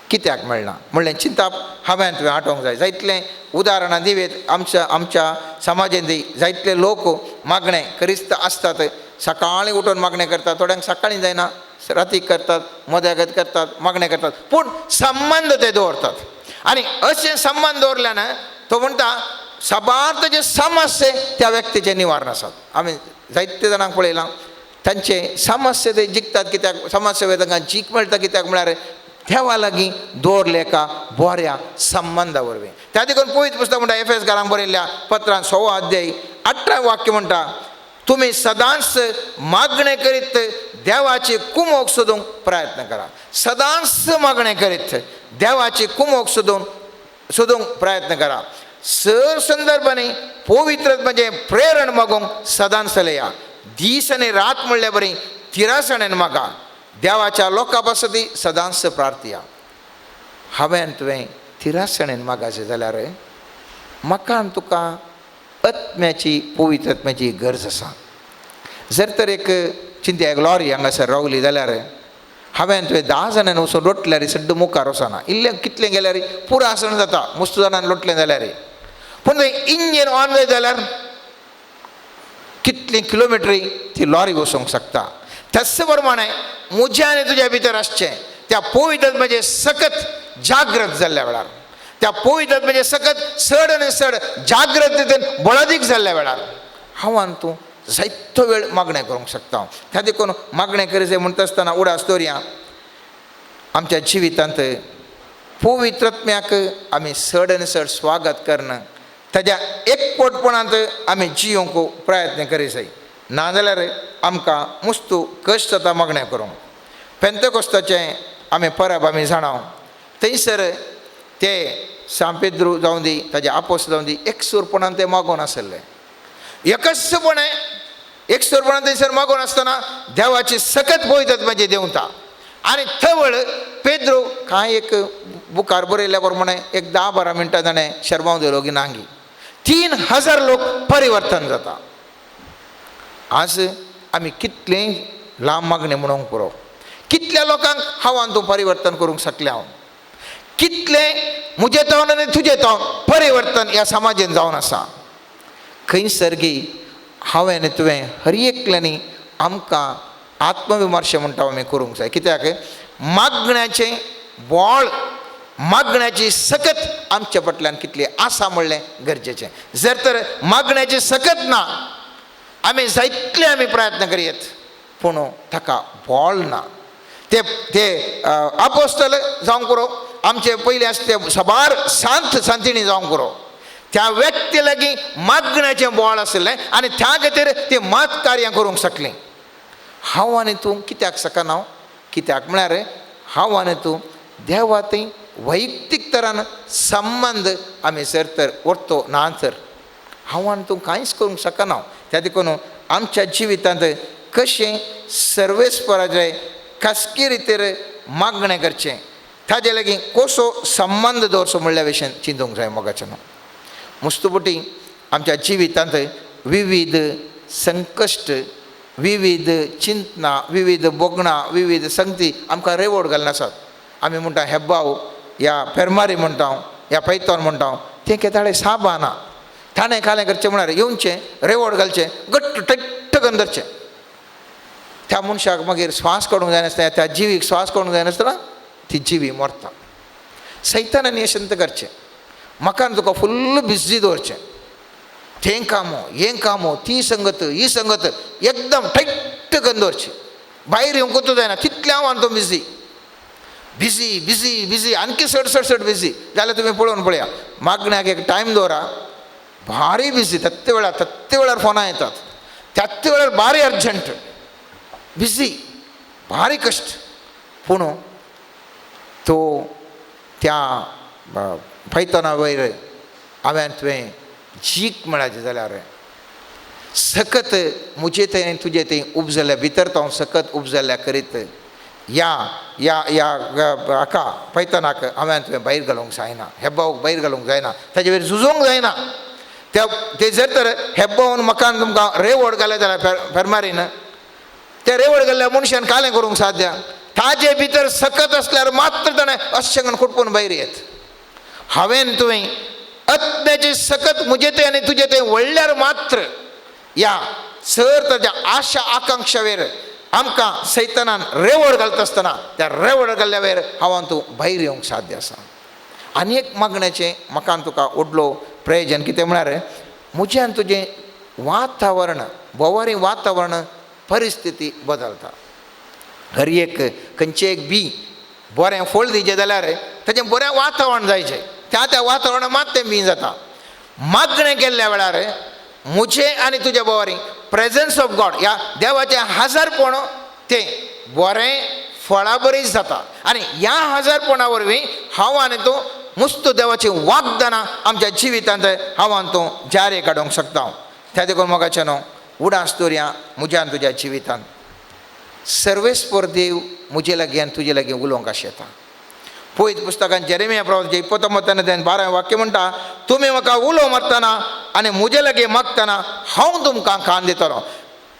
कित्याक मेळना म्हणलें चिंताप हांवें तुवें आठोवंक जाय. जायतलें उदाहरणां दिवेत आमच्या आमच्या समाजांत जायतले लोक मागणें क्रिस्त आसतात, सकाळीं उठून मागणें करतात, थोड्यांक सकाळीं जायना रातीक करतात, मद्यागत करतात, मागणें करतात, पूण संबंद ते दवरतात. आनी अशें संबंद दवरल्यान तो म्हणटा साबार ताचे समस्ये त्या व्यक्तीचें निवारण आसात. आमी जायते जाणांक पळयलां तांचे समस्ये ते जिखतात, कित्याक समस्या तांकां जीक मेळटा, कित्याक म्हळ्यार देवा लागीं दवरले एका बऱ्या संबंदा वरवीं. त्या देखून पवित्र पुस्तक म्हणटा एफएस घरांक बरयल्ल्या पत्रान 16 अध्याय 18 वाक्य म्हणटा, तुमी सदांच मागणें करीत देवाची कुमोक सोदूंक प्रयत्न करा. सदांच मागणें करीत देवाची कुमोक सोदूंक प्रयत्न करा. सर संदर्भांनी पवित्र म्हणजे प्रेरण मागूंक सदांच चलया. दीस आनी रात म्हणल्या बरी तिरासणेन मागा. देवाच्या लोकां पासती सदांच प्रार्थया. हांवें तुवें तिरासणेन मागाचें जाल्यार म्हाका आनी तुका आत्म्याची पवित्र आत्म्याची गरज आसा. जर तर एक चिंत्या एक लॉरी हांगासर रावली जाल्यार हांवें तुवें 10 जाणांनी वचून लोटल्यार सड्ड मुखार वचना, इल्लें कितलें गेल्यार पुरो आसण जाता मस्त जाणांनी लोटलें जाल्यार, पूण थंय इंजीन ऑन जायत जाल्यार कितली किलोमिटरी ती लॉरी वचूंक शकता. तस प्रमाणे म्हज्या आनी तुज्या भितर आसचें त्या पवित्र आत्म्याचें सकत जागृत जाल्ल्या वेळार, त्या पवित्र आत्म्याचें सकत चड आनी चड जागृत रितीन बळादीक जाल्ल्या वेळार हांव आनी तूं जायतो वेळ मागणें करूंक शकता. त्या देखून मागणें करीत म्हणटा आसतना उडास दवरया आमच्या जिवितांत पवित्र आत्म्याक आमी चड आनी चड स्वागत करना, ताज्या एकवटपणांत आमी जियोंक प्रयत्न करी जाय. नाजाल्यार आमकां मुस्तू कश्ट जाता मागणें करूंक. पेंतेकोस्ताचें आमी परब आमी जाणा, थंयसर ते सांपेद्रू जावं दी ताजे आपोस जावं दी एकसूरपणान ते मागून आसले, एकसपणे एकसूरपणान थंयसर मागून आसतना देवाची सकत पवित्र आत्म्याची देंवता आनी थवळ पेद्रू कांय एक बुकार बरयल्ल्या प्रमाणे एक 10-12 मिनटां ताणें शेरमांव दिलो की नांगी 3000 लोक परिवर्तन जाता. आज आमी कितलें लांब मागणें म्हणूंक पुरो, कितल्या लोकांक हांव तूं परिवर्तन करूंक शकलें, हांव कितलें म्हजें तावन आनी तुजें तावन परिवर्तन ह्या समाजेन जावन आसा. खंयसर गी हांवें आनी तुवें हर एकल्यांनी आमकां आत्मविमर्श म्हणटा आमी करूंक जाय. कित्याक मागण्याचें बोळ, मागण्याची सकत आमच्या फाटल्यान कितली आसा म्हणलें गरजेचें. जर तर मागण्याची सकत ना, आमी जायतले आमी प्रयत्न करयत पूण ताका बोळ ना. ते ते आपोस्तल जावंक पुरो, आमचे पयलीं आसा ते साबार सांत सांतिणी जावंक पुरो, त्या व्यक्ती लागीं मागण्याचें बोळ आशिल्लें आनी त्या खातीर ती मात कार्यां करूंक शकलीं. हांव आनी तूं कित्याक शकना? कित्याक म्हळ्यार हांव आनी तूं देवा थंय वैयक्तीक तरान संबंद आमी जर तर व्हरतो ना तर हांव आनी तूं कांयच करूंक शकना. त्या देखून आमच्या जिवितांत कशें सर्वेस्पराचें खासगी रितीर मागणें करचें, ताजे लागीं कसो संबंद दवरचो म्हणल्या विशयान चिंतूंक जाय. मोगाच्यान मुस्तुपटी आमच्या जिवितांत विविध संकश्ट, विविध चिंतनां, विविध भोगणां, विविध संगती आमकां रेवड घालनासात. आमी म्हणटा हेब्बाव या फेरमारी म्हणटा या पैतोन म्हणटा, तें केदाळे साबा ना. ताणें कालें करचें म्हळ्यार येवचें रेवड घालचें, घट्ट टट्ट करून धरचें. त्या मनशाक मागीर श्वास काडूंक जायनासतना, त्या जिवीक श्वास काडूंक जायनासतना ती जिवी मरता. सैतानान अशें करचें, म्हाका तुका फुल्ल बिजी दवरचें, तें कामो हें कामो, ती संगत ही संगत, एकदम टायट करून दवरची, भायर येवंकूच जायना तितलें हांव आनी तो बिजी बिजी बिजी बिजी, आणखी चड चड चड बिजी. जाल्यार तुमी पळोवन पळया, मागण्याक एक टायम दवरा, भारी बिजी, तत्ते वेळार तत्ते वेळार फोनां येतात, त्याच वेळार भारी अर्जंट बिजी, भारी कश्ट. पूण तो त्या फैतना वयर हांवें तुवें जीक म्हळ्याचें जाल्यार सकत म्हजे थंय आनी तुजे थंय उपजल्या भितर तो हांव सकत उपजल्या करीत ह्या ह्या ह्या हाका पैतनाक हांवें तुवें भायर घालूंक जायना, हेब्बावक भायर घालूंक जायना, ताजे वयर झुजोंक जायना. त्या ते जर तर हेब्बावन म्हाका तुमकां रेवड घालें जाल्यार फेरमारीन ते रेवड घाल्ल्या मनशान कालें करूंक साध्य, ताजे भितर सकत आसल्यार मात्र ताणें अशें खुटपून भायर येत. हांवें तुवें आत्म्याची सकत म्हजे थंय आनी तुजे थंय व्हडल्यार मात्र ह्या सर ताज्या आशा आकांक्षा वेर आमकां सैतानान रेवड घालता आसतना त्या रेवड घाल्ल्या वेर हांव तूं भायर येवंक साध्य आसा. आनी एक मागण्याचें म्हाका तुका व्हडलो प्रयोजन कितें म्हळ्यार म्हजें आनी तुजें वातावरण, भोंवारी वातावरण परिस्थिती बदलता. हर एक खंयचें एक बी बरें फळ दिवचें जाल्यार ताचें बरें वातावरण जायचें, त्या त्या वातावरणांत मात तें बी जाता. मागणें केल्ल्या वेळार म्हजें आनी तुज्या भोंवारी प्रेजन्स ऑफ गॉड ह्या देवाचें हजारपण तें बरें फळा बरीच जाता. आनी ह्या हजारपणा वरवीं हांव आनी तूं मुस्त देवाचीं वागदानां आमच्या जिवितांत हांव आनी तूं जारी काडूंक शकता. त्या देखून मोगाचें न्हू उडास दवरया म्हज्या आनी तुज्या जिवितांत सर्वेस्पर देव म्हजे लागीं आनी तुजे लागीं उलोवंक आशेता. पयत पुस्तकान जेरेमिया प्रवासाचे 29 12 वाक्य म्हणटा, तुमी म्हाका उलो मारतना आनी म्हजे लागीं मागतना हांव तुमकां कान दितलो.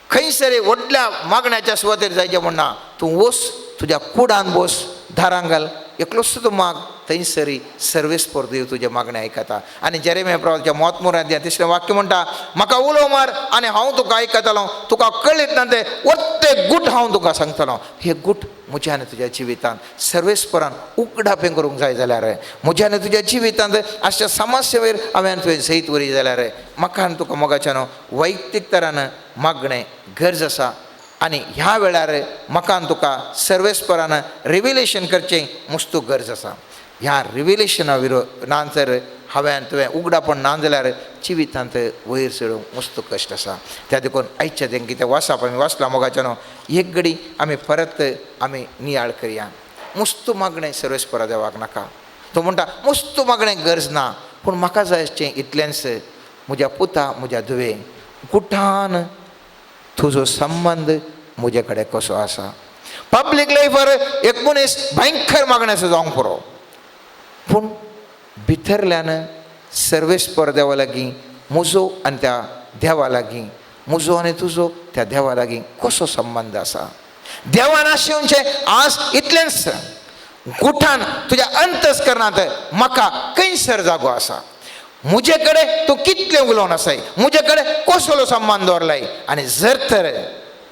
खंयसर व्हडल्या मागण्याच्या सुवातेर जायचें म्हणना, तूं वस तुज्या कुडान बस, दारां घाल, एकलोच तूं माग, थंयसरी सर्वेस्पर देव तुजें मागणें आयकता. आनी जेरेमिया प्रवासाच्या 33 तिसरें वाक्य म्हणटा, म्हाका उलो मार आनी हांव तुका आयकतलो, तुका कळीत ना तें वत्ते गूट हांव तुका सांगतलो. हे गूट म्हज्या आनी तुज्या जिवितांत सर्वेस्परान उगडापें करूंक जाय जाल्यार, म्हज्या आनी तुज्या जिवितांत अशा समस्या वयर हांवें तुवें जैत वरी जाल्यार म्हाका आनी तुका मोगाच्यान वैयक्तीक तरान मागणें गरज आसा. आनी ह्या वेळार म्हाका आनी तुका सर्वेस्परान रिविलेशन करचें मुस्तू गरज आसा. ह्या रिविलेशना विरो ना जर हांवें तुवें उगडापण ना जाल्यार जिवितांत वयर सरूंक मुस्तू कश्ट आसा. त्या देखून आयच्या तें कितें वाचप आमी वाचलां मोगाच्यान एक घडी आमी परत आमी नियाळ करया. मुस्तू मागणें सर्वेस्परा देवाक नाका. तो म्हणटा मुस्तू मागणें गरज ना, पूण म्हाका जाय आसचें इतलेंच, म्हज्या पुता म्हज्या धुवे कुठान तुजो संबंद म्हजे कडेन कसो आसा. पब्लीक लायफार एक मनीस भयंकर मागण्याचो जावंक पुरो, पूण भितरल्यान सर्वेस्पर देवा लागीं म्हजो आनी त्या देवा लागीं, म्हजो आनी तुजो त्या देवा लागीं कसो संबंद आसा? देवान आशेवचें आज इतलेंच गुठान तुज्या अंतस्करणांत म्हाका खंयसर जागो आसा, म्हजे कडेन तूं कितलें उलोवन आसाय, म्हजे कडेन कसलो सम्मान दवरलाय, आनी जर तर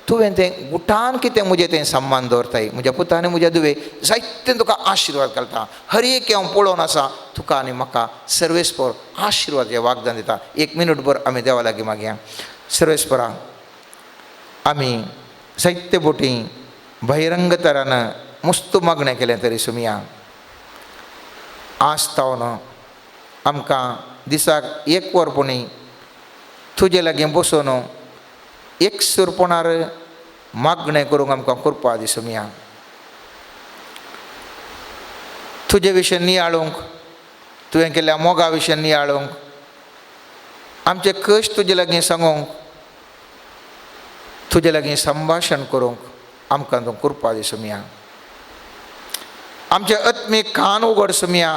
तुवें तें गुठान कितें म्हजें तें सम्मान दवरताय, म्हज्या पुता आनी म्हज्या दुवे जायते तुका आशिर्वाद घालता. हर एक हांव पळोवन आसा तुका आनी म्हाका सर्वेस्पर आशिर्वाद हे वागदान दिता. एक मिनट भर आमी देवा लागीं मागया. सर्वेस्परा, आमी जायते बोटी बहिरंग तरान मुस्त मागणें केलें तरी सुमया आज तावन आमकां दिसाक एक वर पुणी तुजे लागीं बसून एक सुरपणार मागणें करूंक आमकां कृपा दी सुमया. तुजे विशीं नियाळूंक, तुवें केल्ल्या मोगा विशीं नियाळूंक, आमचे कश्ट तुजे लागीं सांगूंक, तुजे लागीं संभाशण करूंक आमकां तूं कृपा दी सुमया. आमचे आत्मीक कान उगड सुमया,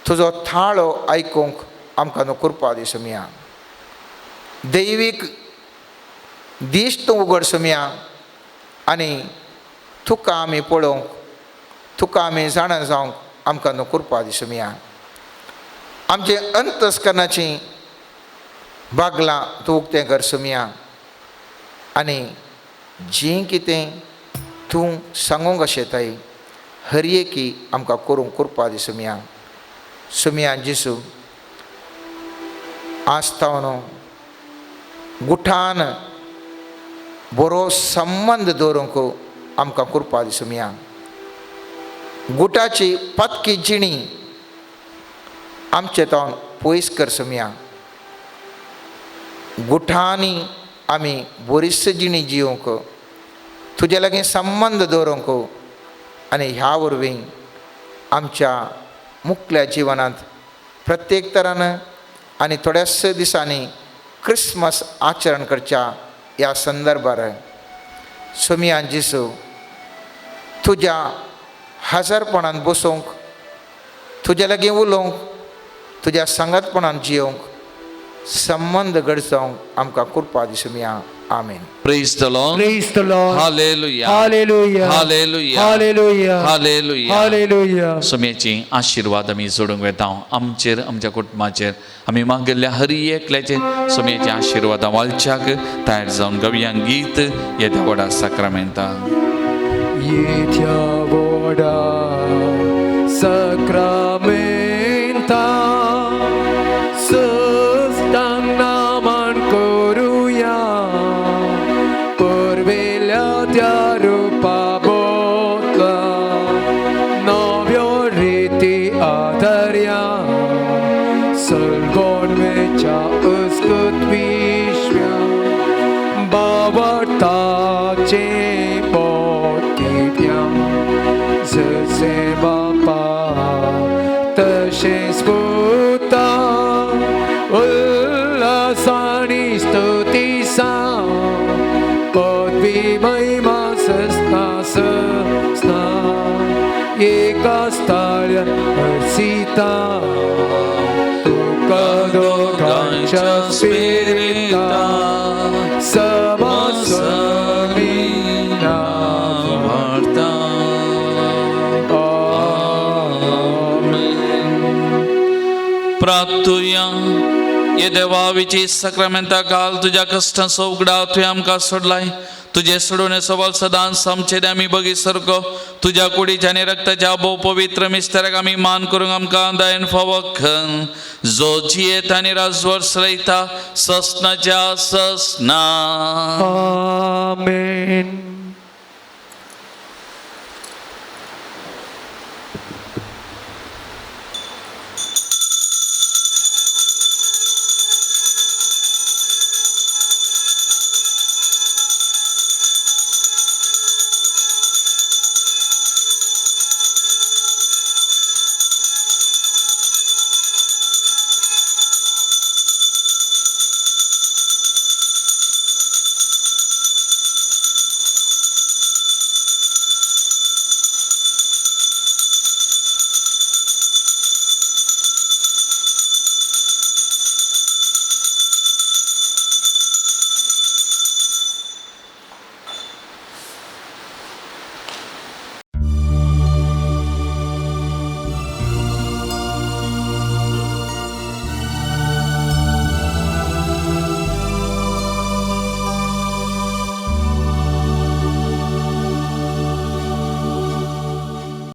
तुजो थाळो आयकूंक आमकां तूं कृपा दी सुमया. दैवीक दीस तूं उगड सुमया आनी तुका आमी पळोवंक, तुका आमी जाणा जावंक आमकां तूं कृपा दी सुमया. आमचे अंतस्करणाची बागलां तूं उक्तें कर सुमया आनी जीं कितें तूं सांगूंक आशेताय हर एकी आमकां करूंक कृपा दी सुमया. सुमया जेजू, आस्तावन गुठान बरो संबंद दवरूंक आमकां कृपा दी सुमया. गुटाची पातकी जिणी आमचे तावन पयस कर सुमया. गुठांनी आमी बरीच जिणी जिवंक, तुजे लागीं संबंद दवरूंक आनी ह्या वरवीं आमच्या मुखल्या जिवनांत प्रत्येक तरान आनी थोड्याच दिसांनी क्रिसमस आचरण करच्या ह्या संदर्भार सोमिया जेजू तुज्या हजारपणान बसोवंक, तुज्या लागीं उलोवंक, तुज्या सांगातपणान जियोवंक, संबंद घड जावंक आमकां कृपा दी सुमया. आमेन. Praise the Lord. Praise the Lord. Hallelujah. Hallelujah. Hallelujah. Hallelujah. Hallelujah. Hallelujah. सोम्याची आशिर्वाद आमी जोडूंक वेता आमचेर, आमच्या कुटुंबाचेर. आमी मागयल्ल्या हर एकल्याचेर सोम्याची आशिर्वादां वालच्याक तयार जावन गवया गीत येद्या व्हडा साक्रामेंता. येत्या व्हडा साक्रामेंता सस्तांग नामान करुया, पुर्विल्ल्या त्या रुपा बोतला नव्यो रिती आदर्या, सलगोणवेच्या अस्कत विश्व्या बावडताचे पोटिप्या, जसे बापा तशेंच पुता उल्हासानी स्तुती सा, पदवी महिमा सस्ना सस्ना एका स्थाळ्यान हर्षिता, तुका दोगांच्या स्पिरिता समासमी वार्ता. प्राप्तुया ये देवाविची साक्रामेंता काल तुज्या कश्टांचो उगडा तुवें आमकां सोडलाय. तुजे सोडून सवाल सदांच आमचे आमी बगी सारको तुज्या कुडीच्या आनी रक्ताच्या भोव पवित्र मिस्ताराक आमी मान करूंक आमकां दयन फावो खन, जो जियेत आनी राजवर सरयता ससनाच्या ससना. आमेन.